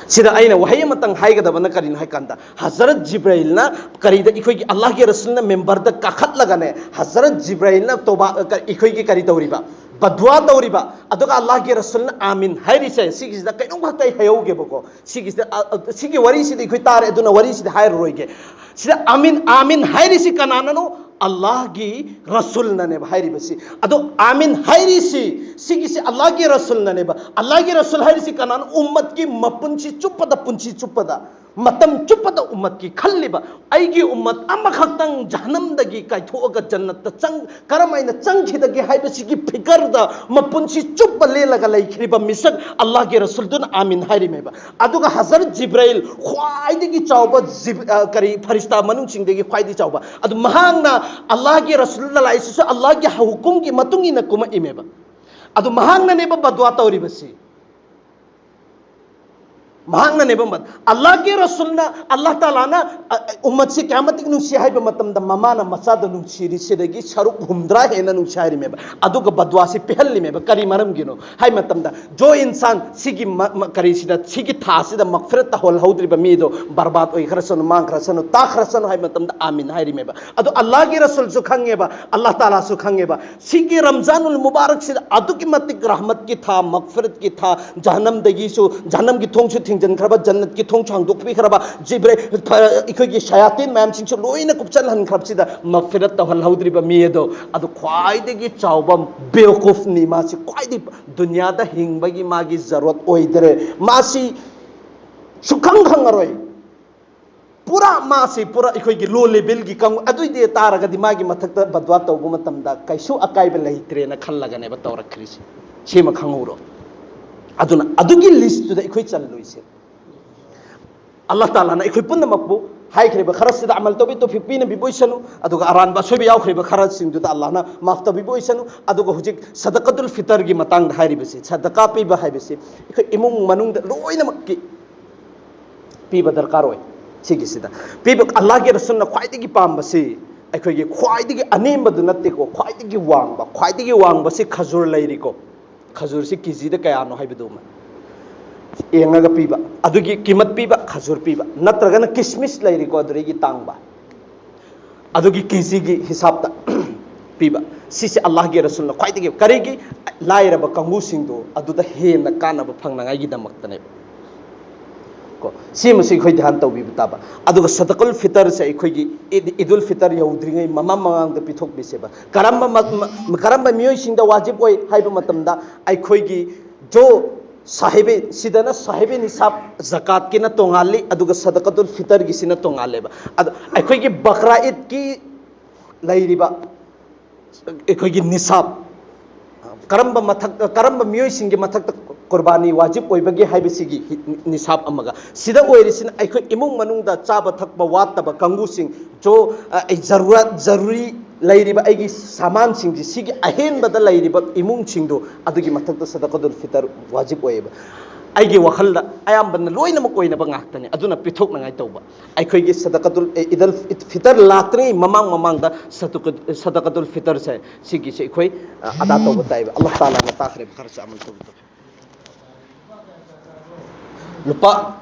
ꯁꯤꯗ ꯑꯩꯅ ꯋꯥꯍꯩ ꯑꯃꯇꯪ ꯍꯥꯏꯒꯗꯕꯅ ꯀꯔꯤꯅꯣ ꯍꯥꯏ ꯀꯥꯟꯗ, ꯍꯖꯔꯠ ꯖꯤꯕ꯭ꯔꯥꯏꯜꯅ ꯀꯔꯤꯗ, ꯑꯩꯈꯣꯏꯒꯤ ꯑꯜꯂꯥꯍꯒꯤ ꯔꯁꯨꯜꯅ ꯃꯦꯝꯕꯔꯗ ꯀꯥꯈꯠꯂꯒꯅꯦ, ꯍꯖꯔꯠ ꯖꯤꯕ꯭ꯔꯥꯏꯜꯅ ꯇꯣꯕꯥ, ꯑ, ꯀ-, ꯑꯩꯈꯣꯏꯒꯤ ꯀꯔꯤ ꯇꯧꯔꯤꯕ? ꯕꯗ꯭ꯋꯥ ꯇꯧꯔꯤꯕ꯫ ꯑꯗꯨꯒ ꯑꯜꯂꯥꯍꯒꯤ ꯔꯁꯨꯜꯅ "ꯑꯥꯃꯤꯟ" ꯍꯥꯏꯔꯤꯁꯦ, ꯁꯤꯒꯤꯁꯤꯗ ꯀꯩꯅꯣꯝ ꯈꯛꯇ ꯑꯩ ꯍꯥꯏꯍꯧꯒꯦꯕꯀꯣ꯫ ꯁꯤꯒꯤꯁꯤꯗ, ꯑ, ꯑ, ꯁꯤꯒꯤ ꯋꯥꯔꯤꯁꯤꯗꯤ ꯑꯩꯈꯣꯏ ꯇꯥꯔꯦ, ꯑꯗꯨꯅ ꯋꯥꯔꯤꯁꯤꯗꯤ ꯍꯥꯏꯔꯔꯣꯏꯒꯦ꯫ ꯁꯤꯗ "ꯑꯥꯃꯤꯟ, ꯑꯥꯃꯤꯟ" ꯍꯥꯏꯔꯤꯁꯤ ꯀꯅꯥꯅꯅꯣ? ꯑꯜꯂꯥꯍꯒꯤ ꯔꯁꯨꯜꯅꯅꯦꯕ ꯍꯥꯏꯔꯤꯕꯁꯤ꯫ ꯑꯗꯣ "ꯑꯥꯃꯤꯟ" ꯍꯥꯏꯔꯤꯁꯤ, ꯁꯤꯒꯤꯁꯤ ꯑꯜꯂꯥꯍꯒꯤ ꯔꯁꯨꯜꯅꯅꯦꯕ꯫ ꯑꯜꯂꯥꯍꯒꯤ ꯔꯁꯨꯜ ꯍꯥꯏꯔꯤꯁꯤ ꯀꯅꯥꯅꯣ? ꯎꯝꯃꯠꯀꯤ ꯃꯄꯨꯟꯁꯤ ꯆꯨꯞꯄꯗ, ꯄꯨꯟꯁꯤ ꯆꯨꯞꯄꯗ, ꯃꯇꯝ ꯆꯨꯞꯄꯗ ꯎꯝꯃꯠꯀꯤ ꯈꯜꯂꯤꯕ, "ꯑꯩꯒꯤ ꯎꯝꯃꯠ ꯑꯃꯈꯛꯇꯪ ꯖꯍꯅꯝꯗꯒꯤ ꯀꯥꯏꯊꯣꯛꯑꯒ ꯖꯟꯅꯠꯇ ꯆꯪ-, ꯀꯔꯝ ꯍꯥꯏꯅ ꯆꯪꯈꯤꯗꯒꯦ?" ꯍꯥꯏꯕꯁꯤꯒꯤ ꯐꯤꯀꯔꯗ ꯃꯄꯨꯟꯁꯤ ꯆꯨꯞꯄ ꯂꯦꯜꯂꯒ ꯂꯩꯈ꯭ꯔꯤꯕ ꯃꯤꯁꯛ ꯑꯜꯂꯥꯍꯒꯤ ꯔꯁꯨꯜꯗꯨꯅ "ꯑꯥꯃꯤꯟ" ꯍꯥꯏꯔꯤꯃꯦꯕ꯫ ꯑꯗꯨꯒ ꯍꯖꯔꯠ ꯖꯤꯕ꯭ꯔꯥꯏꯜ, ꯈ꯭ꯋꯥꯏꯗꯒꯤ ꯆꯥꯎꯕ ꯖꯤꯕ-, ꯑ, ꯀꯔꯤ, ꯐꯔꯤꯁꯇꯥ ꯃꯅꯨꯡꯁꯤꯡꯗꯒꯤ ꯈ꯭ꯋꯥꯏꯗꯒꯤ ꯆꯥꯎꯕ, ꯑꯗꯨ ꯃꯍꯥꯛꯅ ꯑꯜꯂꯥꯍꯒꯤ ꯔꯁꯨꯜ ꯂꯥꯏꯁꯤꯁꯨ ꯑꯜꯂꯥꯍꯒꯤ ꯍꯨꯀꯨꯝꯒꯤ ꯃꯇꯨꯡ ꯏꯟꯅ ꯀꯨꯝꯃꯛꯏꯃꯦꯕ꯫ ꯑꯗꯨ ꯃꯍꯥꯛꯅꯅꯦꯕ ꯕꯗ꯭ꯋꯥ ꯇꯧꯔꯤꯕꯁꯤ꯫ ꯃꯍꯥꯛꯅꯅꯦꯕ ꯃ-, ꯑꯜꯂꯥꯍꯒꯤ ꯔꯁꯨꯜꯅ, ꯑꯜꯂꯥꯍ ꯇꯥꯂꯥꯅ, ꯑ, ꯑ, ꯎꯝꯃꯠꯁꯤ ꯀꯌꯥꯃꯇꯤꯛ ꯅꯨꯡꯁꯤ ꯍꯥꯏꯕ ꯃꯇꯝꯗ, ꯃꯃꯥꯅ ꯃꯆꯥꯗ ꯅꯨꯡꯁꯤꯔꯤꯁꯤꯗꯒꯤ ꯁꯔꯨꯛ ꯍꯨꯝꯗ꯭ꯔꯥ ꯍꯦꯟꯅ ꯅꯨꯡꯁꯤ ꯍꯥꯏꯔꯤꯃꯦꯕ꯫ ꯑꯗꯨꯒ ꯕꯗ꯭ꯋꯥꯁꯤ ꯄꯤꯍꯜꯂꯤꯃꯦꯕ꯫ ꯀꯔꯤ ꯃꯔꯝꯒꯤꯅꯣ ꯍꯥꯏ ꯃꯇꯝꯗ, "ꯖꯣ ꯏꯟꯁꯥꯟ ꯁꯤꯒꯤ ꯃ-, ꯃ-, ꯀꯔꯤꯁꯤꯗ, ꯁꯤꯒꯤ ꯊꯥꯁꯤꯗ ꯃꯒꯐꯤꯔꯠ ꯇꯧꯍꯜꯍꯧꯗ꯭ꯔꯤꯕ ꯃꯤꯗꯣ ꯕꯔꯕꯥꯗ ꯑꯣꯏꯈ꯭ꯔꯁꯅꯨ, ꯃꯥꯡꯈ꯭ꯔꯁꯅꯨ, ꯇꯥꯈ꯭ꯔꯁꯅꯨ" ꯍꯥꯏꯕ ꯃꯇꯝꯗ "ꯑꯥꯃꯤꯟ" ꯍꯥꯏꯔꯤꯃꯦꯕ꯫ ꯑꯗꯣ ꯑꯜꯂꯥꯍꯒꯤ ꯔꯁꯨꯜꯁꯨ ꯈꯪꯉꯦꯕ, ꯑꯜꯂꯥꯍ ꯇꯥꯂꯥꯁꯨ ꯈꯪꯉꯦꯕ, ꯁꯤꯒꯤ ꯔꯝꯖꯥꯅꯨꯜ ꯃꯨꯕꯥꯔꯛꯁꯤꯗ ꯑꯗꯨꯛꯀꯤ ꯃꯇꯤꯛ ꯔꯍꯃꯠꯀꯤ ꯊꯥ, ꯃꯒꯐꯤꯔꯠꯀꯤ ꯊꯥ, ꯖꯍꯅꯝꯗꯒꯤꯁꯨ, ꯖꯍꯅꯝꯒꯤ ꯊꯣꯡꯁꯨ ꯊꯤꯡꯖꯤꯟꯈ꯭ꯔꯕ, ꯖꯟꯅꯠꯀꯤ ꯊꯣꯡꯁꯨ ꯍꯥꯡꯗꯣꯛꯄꯤꯈ꯭ꯔꯕ, ꯖꯤꯕ꯭ꯔꯦ-, ꯐ-, ꯑꯩꯈꯣꯏꯒꯤ ꯁꯌꯥꯇꯤꯟ ꯃꯌꯥꯝꯁꯤꯡꯁꯨ ꯂꯣꯏꯅ ꯀꯨꯞꯁꯟꯍꯟꯈ꯭ꯔꯕꯁꯤꯗ ꯃꯒꯐꯤꯔꯠ ꯇꯧꯍꯜꯍꯧꯗ꯭ꯔꯤꯕ ꯃꯤ ꯑꯗꯣ, ꯑꯗꯨ ꯈ꯭ꯋꯥꯏꯗꯒꯤ ꯆꯥꯎꯕ ꯕꯦꯋꯀꯨꯐꯅꯤ꯫ ꯃꯥꯁꯤ ꯈ꯭ꯋꯥꯏꯗꯒꯤ ꯗꯨꯅꯤꯌꯥꯗ ꯍꯤꯡꯕꯒꯤ ꯃꯥꯒꯤ ꯖꯔꯨꯔꯠ ꯑꯣꯏꯗ꯭ꯔꯦ꯫ ꯃꯥꯁꯤ ꯁꯨꯈꯪ ꯈꯪꯉꯔꯣꯏ꯫ ꯄꯨꯔꯥ ꯃꯥꯁꯤ ꯄꯨꯔꯥ ꯑꯩꯈꯣꯏꯒꯤ ꯂꯣ ꯂꯦꯚꯦꯜꯒꯤ ꯀꯥꯡꯕꯨ ꯑꯗꯨꯏꯗꯤ ꯇꯥꯔꯒꯗꯤ ꯃꯥꯒꯤ ꯃꯊꯛꯇ ꯕꯗ꯭ꯋꯥ ꯇꯧꯕ ꯃꯇꯝꯗ ꯀꯩꯁꯨ ꯑꯀꯥꯏꯕ ꯂꯩꯇ꯭ꯔꯦꯅ ꯈꯜꯂꯒꯅꯦꯕ ꯇꯧꯔꯛꯈ꯭ꯔꯤꯁꯤ꯫ ꯁꯤꯃ ꯈꯪꯍꯧꯔꯣ꯫ ꯑꯗꯨꯅ ꯑꯗꯨꯒꯤ ꯂꯤꯁꯇꯨꯗ ꯑꯩꯈꯣꯏ ꯆꯜꯂꯣꯏꯁꯦ꯫ ꯑꯜꯂꯥꯍ ꯇꯥꯂꯥꯅ ꯑꯩꯈꯣꯏ ꯄꯨꯝꯅꯃꯛꯄꯨ ꯍꯥꯏꯈ꯭ꯔꯤꯕ ꯈꯔꯁꯤꯗ ꯑꯃꯜ ꯇꯧꯕꯤ ꯇꯧꯐꯤꯛ ꯄꯤꯅꯕꯤꯕ ꯑꯣꯏꯁꯅꯨ꯫ ꯑꯗꯨꯒ ꯑꯔꯥꯟꯕ ꯑꯁꯣꯏꯕ ꯌꯥꯎꯈ꯭ꯔꯤꯕ ꯈꯔꯁꯤꯡꯗꯨꯗ ꯑꯜꯂꯥꯍꯅ ꯃꯥꯐ ꯇꯧꯕꯤꯕ ꯑꯣꯏꯁꯅꯨ꯫ ꯑꯗꯨꯒ ꯍꯧꯖꯤꯛ ꯁꯗꯀꯇꯨꯜ ꯐꯤꯇꯔꯒꯤ ꯃꯇꯥꯡꯗ ꯍꯥꯏꯔꯤꯕꯁꯤ, ꯁꯗꯀꯥ ꯄꯤꯕ ꯍꯥꯏꯕꯁꯤ ꯑꯩꯈꯣꯏ ꯏꯃꯨꯡ ꯃꯅꯨꯡꯗ ꯂꯣꯏꯅꯃꯛꯀꯤ ꯄꯤꯕ ꯗꯔꯀꯥꯔ ꯑꯣꯏ꯫ ꯁꯤꯒꯤꯁꯤꯗ ꯄꯤꯕ, ꯑꯜꯂꯥꯍꯒꯤ ꯔꯁꯨꯜꯅ ꯈ꯭ꯋꯥꯏꯗꯒꯤ ꯄꯥꯝꯕꯁꯤ ꯑꯩꯈꯣꯏꯒꯤ ꯈ꯭ꯋꯥꯏꯗꯒꯤ ꯑꯅꯦꯝꯕꯗꯨ ꯅꯠꯇꯦꯀꯣ, ꯈ꯭ꯋꯥꯏꯗꯒꯤ ꯋꯥꯡꯕ, ꯈ꯭ꯋꯥꯏꯗꯒꯤ ꯋꯥꯡꯕꯁꯤ ꯈꯖꯨꯔ ꯂꯩꯔꯤꯀꯣ꯫ ꯈꯖꯨꯔꯁꯤ ꯀꯦꯖꯤꯗ ꯀꯌꯥꯅꯣ ꯍꯥꯏꯕꯗꯨꯃ ꯌꯦꯡꯉꯒ ꯄꯤꯕ, ꯑꯗꯨꯒꯤ ꯀꯤꯃꯠ ꯄꯤꯕ, ꯈꯖꯨꯔ ꯄꯤꯕ, ꯅꯠꯇ꯭ꯔꯒꯅ ꯀꯤꯁꯃꯤꯁ ꯂꯩꯔꯤꯀꯣ, ꯑꯗꯨꯗꯒꯤ ꯇꯥꯡꯕ, ꯑꯗꯨꯒꯤ ꯀꯦꯖꯤꯒꯤ ꯍꯤꯁꯥꯞꯇ ꯄꯤꯕ꯫ ꯁꯤꯁꯦ ꯑꯜꯂꯥꯍꯒꯤ ꯔꯁꯨꯜꯅ ꯈ꯭ꯋꯥꯏꯗꯒꯤ, ꯀꯔꯤꯒꯤ? ꯂꯥꯏꯔꯕ ꯀꯥꯡꯕꯨꯁꯤꯡꯗꯣ ꯑꯗꯨꯗ ꯍꯦꯟꯅ ꯀꯥꯟꯅꯕ ꯐꯪꯅꯉꯥꯏꯒꯤꯗꯃꯛꯇꯅꯦꯕ꯫ ꯀꯣ, ꯁꯤꯃꯁꯨ ꯑꯩꯈꯣꯏ ꯙ꯭ꯌꯥꯟ ꯇꯧꯕꯤꯕ ꯇꯥꯕ꯫ ꯑꯗꯨꯒ ꯁꯗꯀꯜ ꯐꯤꯇꯔꯁꯦ ꯑꯩꯈꯣꯏꯒꯤ ꯏꯗ-, ꯏꯗꯨꯜ ꯐꯤꯇꯔ ꯌꯧꯗ꯭ꯔꯤꯉꯩ ꯃꯃꯥꯡ ꯃꯃꯥꯡꯗ ꯄꯤꯊꯣꯛꯄꯤꯁꯦꯕ꯫ ꯀꯔꯝꯕ ꯃ-, ꯃ-, ꯀꯔꯝꯕ ꯃꯤꯑꯣꯏꯁꯤꯡꯗ ꯋꯥꯖꯤꯕ ꯑꯣꯏ ꯍꯥꯏꯕ ꯃꯇꯝꯗ, ꯑꯩꯈꯣꯏꯒꯤ ꯖꯣ ꯁꯥꯍꯤꯕꯦ, ꯁꯤꯗꯅ ꯁꯥꯍꯤꯕꯦ ꯅꯤꯁꯥꯕ ꯖꯀꯥꯠꯀꯤꯅ ꯇꯣꯉꯥꯜꯂꯤ, ꯑꯗꯨꯒ ꯁꯗꯀꯇꯨꯜ ꯐꯤꯇꯔꯒꯤꯁꯤꯅ ꯇꯣꯉꯥꯜꯂꯦꯕ꯫ ꯑꯗꯣ ꯑꯩꯈꯣꯏꯒꯤ ꯕꯀ꯭ꯔꯥ ꯏꯗꯀꯤ ꯂꯩꯔꯤꯕ ꯑꯩꯈꯣꯏꯒꯤ ꯅꯤꯁꯥꯕ, ꯀꯔꯝꯕ ꯃꯊꯛ, ꯀꯔꯝꯕ ꯃꯤꯑꯣꯏꯁꯤꯡꯒꯤ ꯃꯊꯛꯇ ꯀꯨꯔꯕꯥꯅꯤ ꯋꯥꯖꯤꯕ ꯑꯣꯏꯕꯒꯦ ꯍꯥꯏꯕꯁꯤꯒꯤ ꯍꯤ-, ꯅꯤꯁꯥꯕ ꯑꯃꯒ, ꯁꯤꯗ ꯑꯣꯏꯔꯤꯁꯤꯅ ꯑꯩꯈꯣꯏ ꯏꯃꯨꯡ ꯃꯅꯨꯡꯗ ꯆꯥꯕ ꯊꯛꯄ ꯋꯥꯠꯇꯕ ꯀꯥꯡꯕꯨꯁꯤꯡ, ꯖꯣ, ꯑ, ꯑꯩ ꯖꯔꯨꯔꯠ, ꯖꯔꯨꯔꯤ ꯂꯩꯔꯤꯕ ꯑꯩꯒꯤ ꯁꯥꯃꯥꯟꯁꯤꯡꯁꯤ, ꯁꯤꯒꯤ ꯑꯍꯦꯟꯕꯗ ꯂꯩꯔꯤꯕ ꯏꯃꯨꯡꯁꯤꯡꯗꯨ, ꯑꯗꯨꯒꯤ ꯃꯊꯛꯇ ꯁꯗꯀꯇꯨꯜ ꯐꯤꯇꯔ ꯋꯥꯖꯤꯕ ꯑꯣꯏꯌꯦꯕ꯫ ꯑꯩꯒꯤ ꯋꯥꯈꯜꯗ ꯑꯌꯥꯝꯕꯅ ꯂꯣꯏꯅꯃꯛ ꯑꯣꯏꯅꯕ ꯉꯥꯛꯇꯅꯤ꯫ ꯑꯗꯨꯅ ꯄꯤꯊꯣꯛꯅꯉꯥꯏ ꯇꯧꯕ꯫ ꯑꯩꯈꯣꯏꯒꯤ ꯁꯗꯀꯇꯨꯜ, ꯑꯦ, ꯏꯗꯜ ꯐꯤꯇꯔ ꯂꯥꯛꯇ꯭ꯔꯤꯉꯩ ꯃꯃꯥꯡ ꯃꯃꯥꯡꯗ ꯁꯗꯀ-, ꯁꯗꯀꯇꯨꯜ ꯐꯤꯇꯔꯁꯦ, ꯁꯤꯒꯤꯁꯦ ꯑꯩꯈꯣꯏ, ꯑ, ꯑꯗꯥ ꯇꯧꯕ ꯇꯥꯏꯕ꯫ ꯑꯜꯂꯥꯍ ꯇꯥꯂꯥꯅ ꯇꯥꯈ꯭ꯔꯦꯕ ꯈꯔꯁꯦ ꯑꯃꯜ ꯇꯧꯕꯗꯣ꯫ ꯂꯨꯄꯥ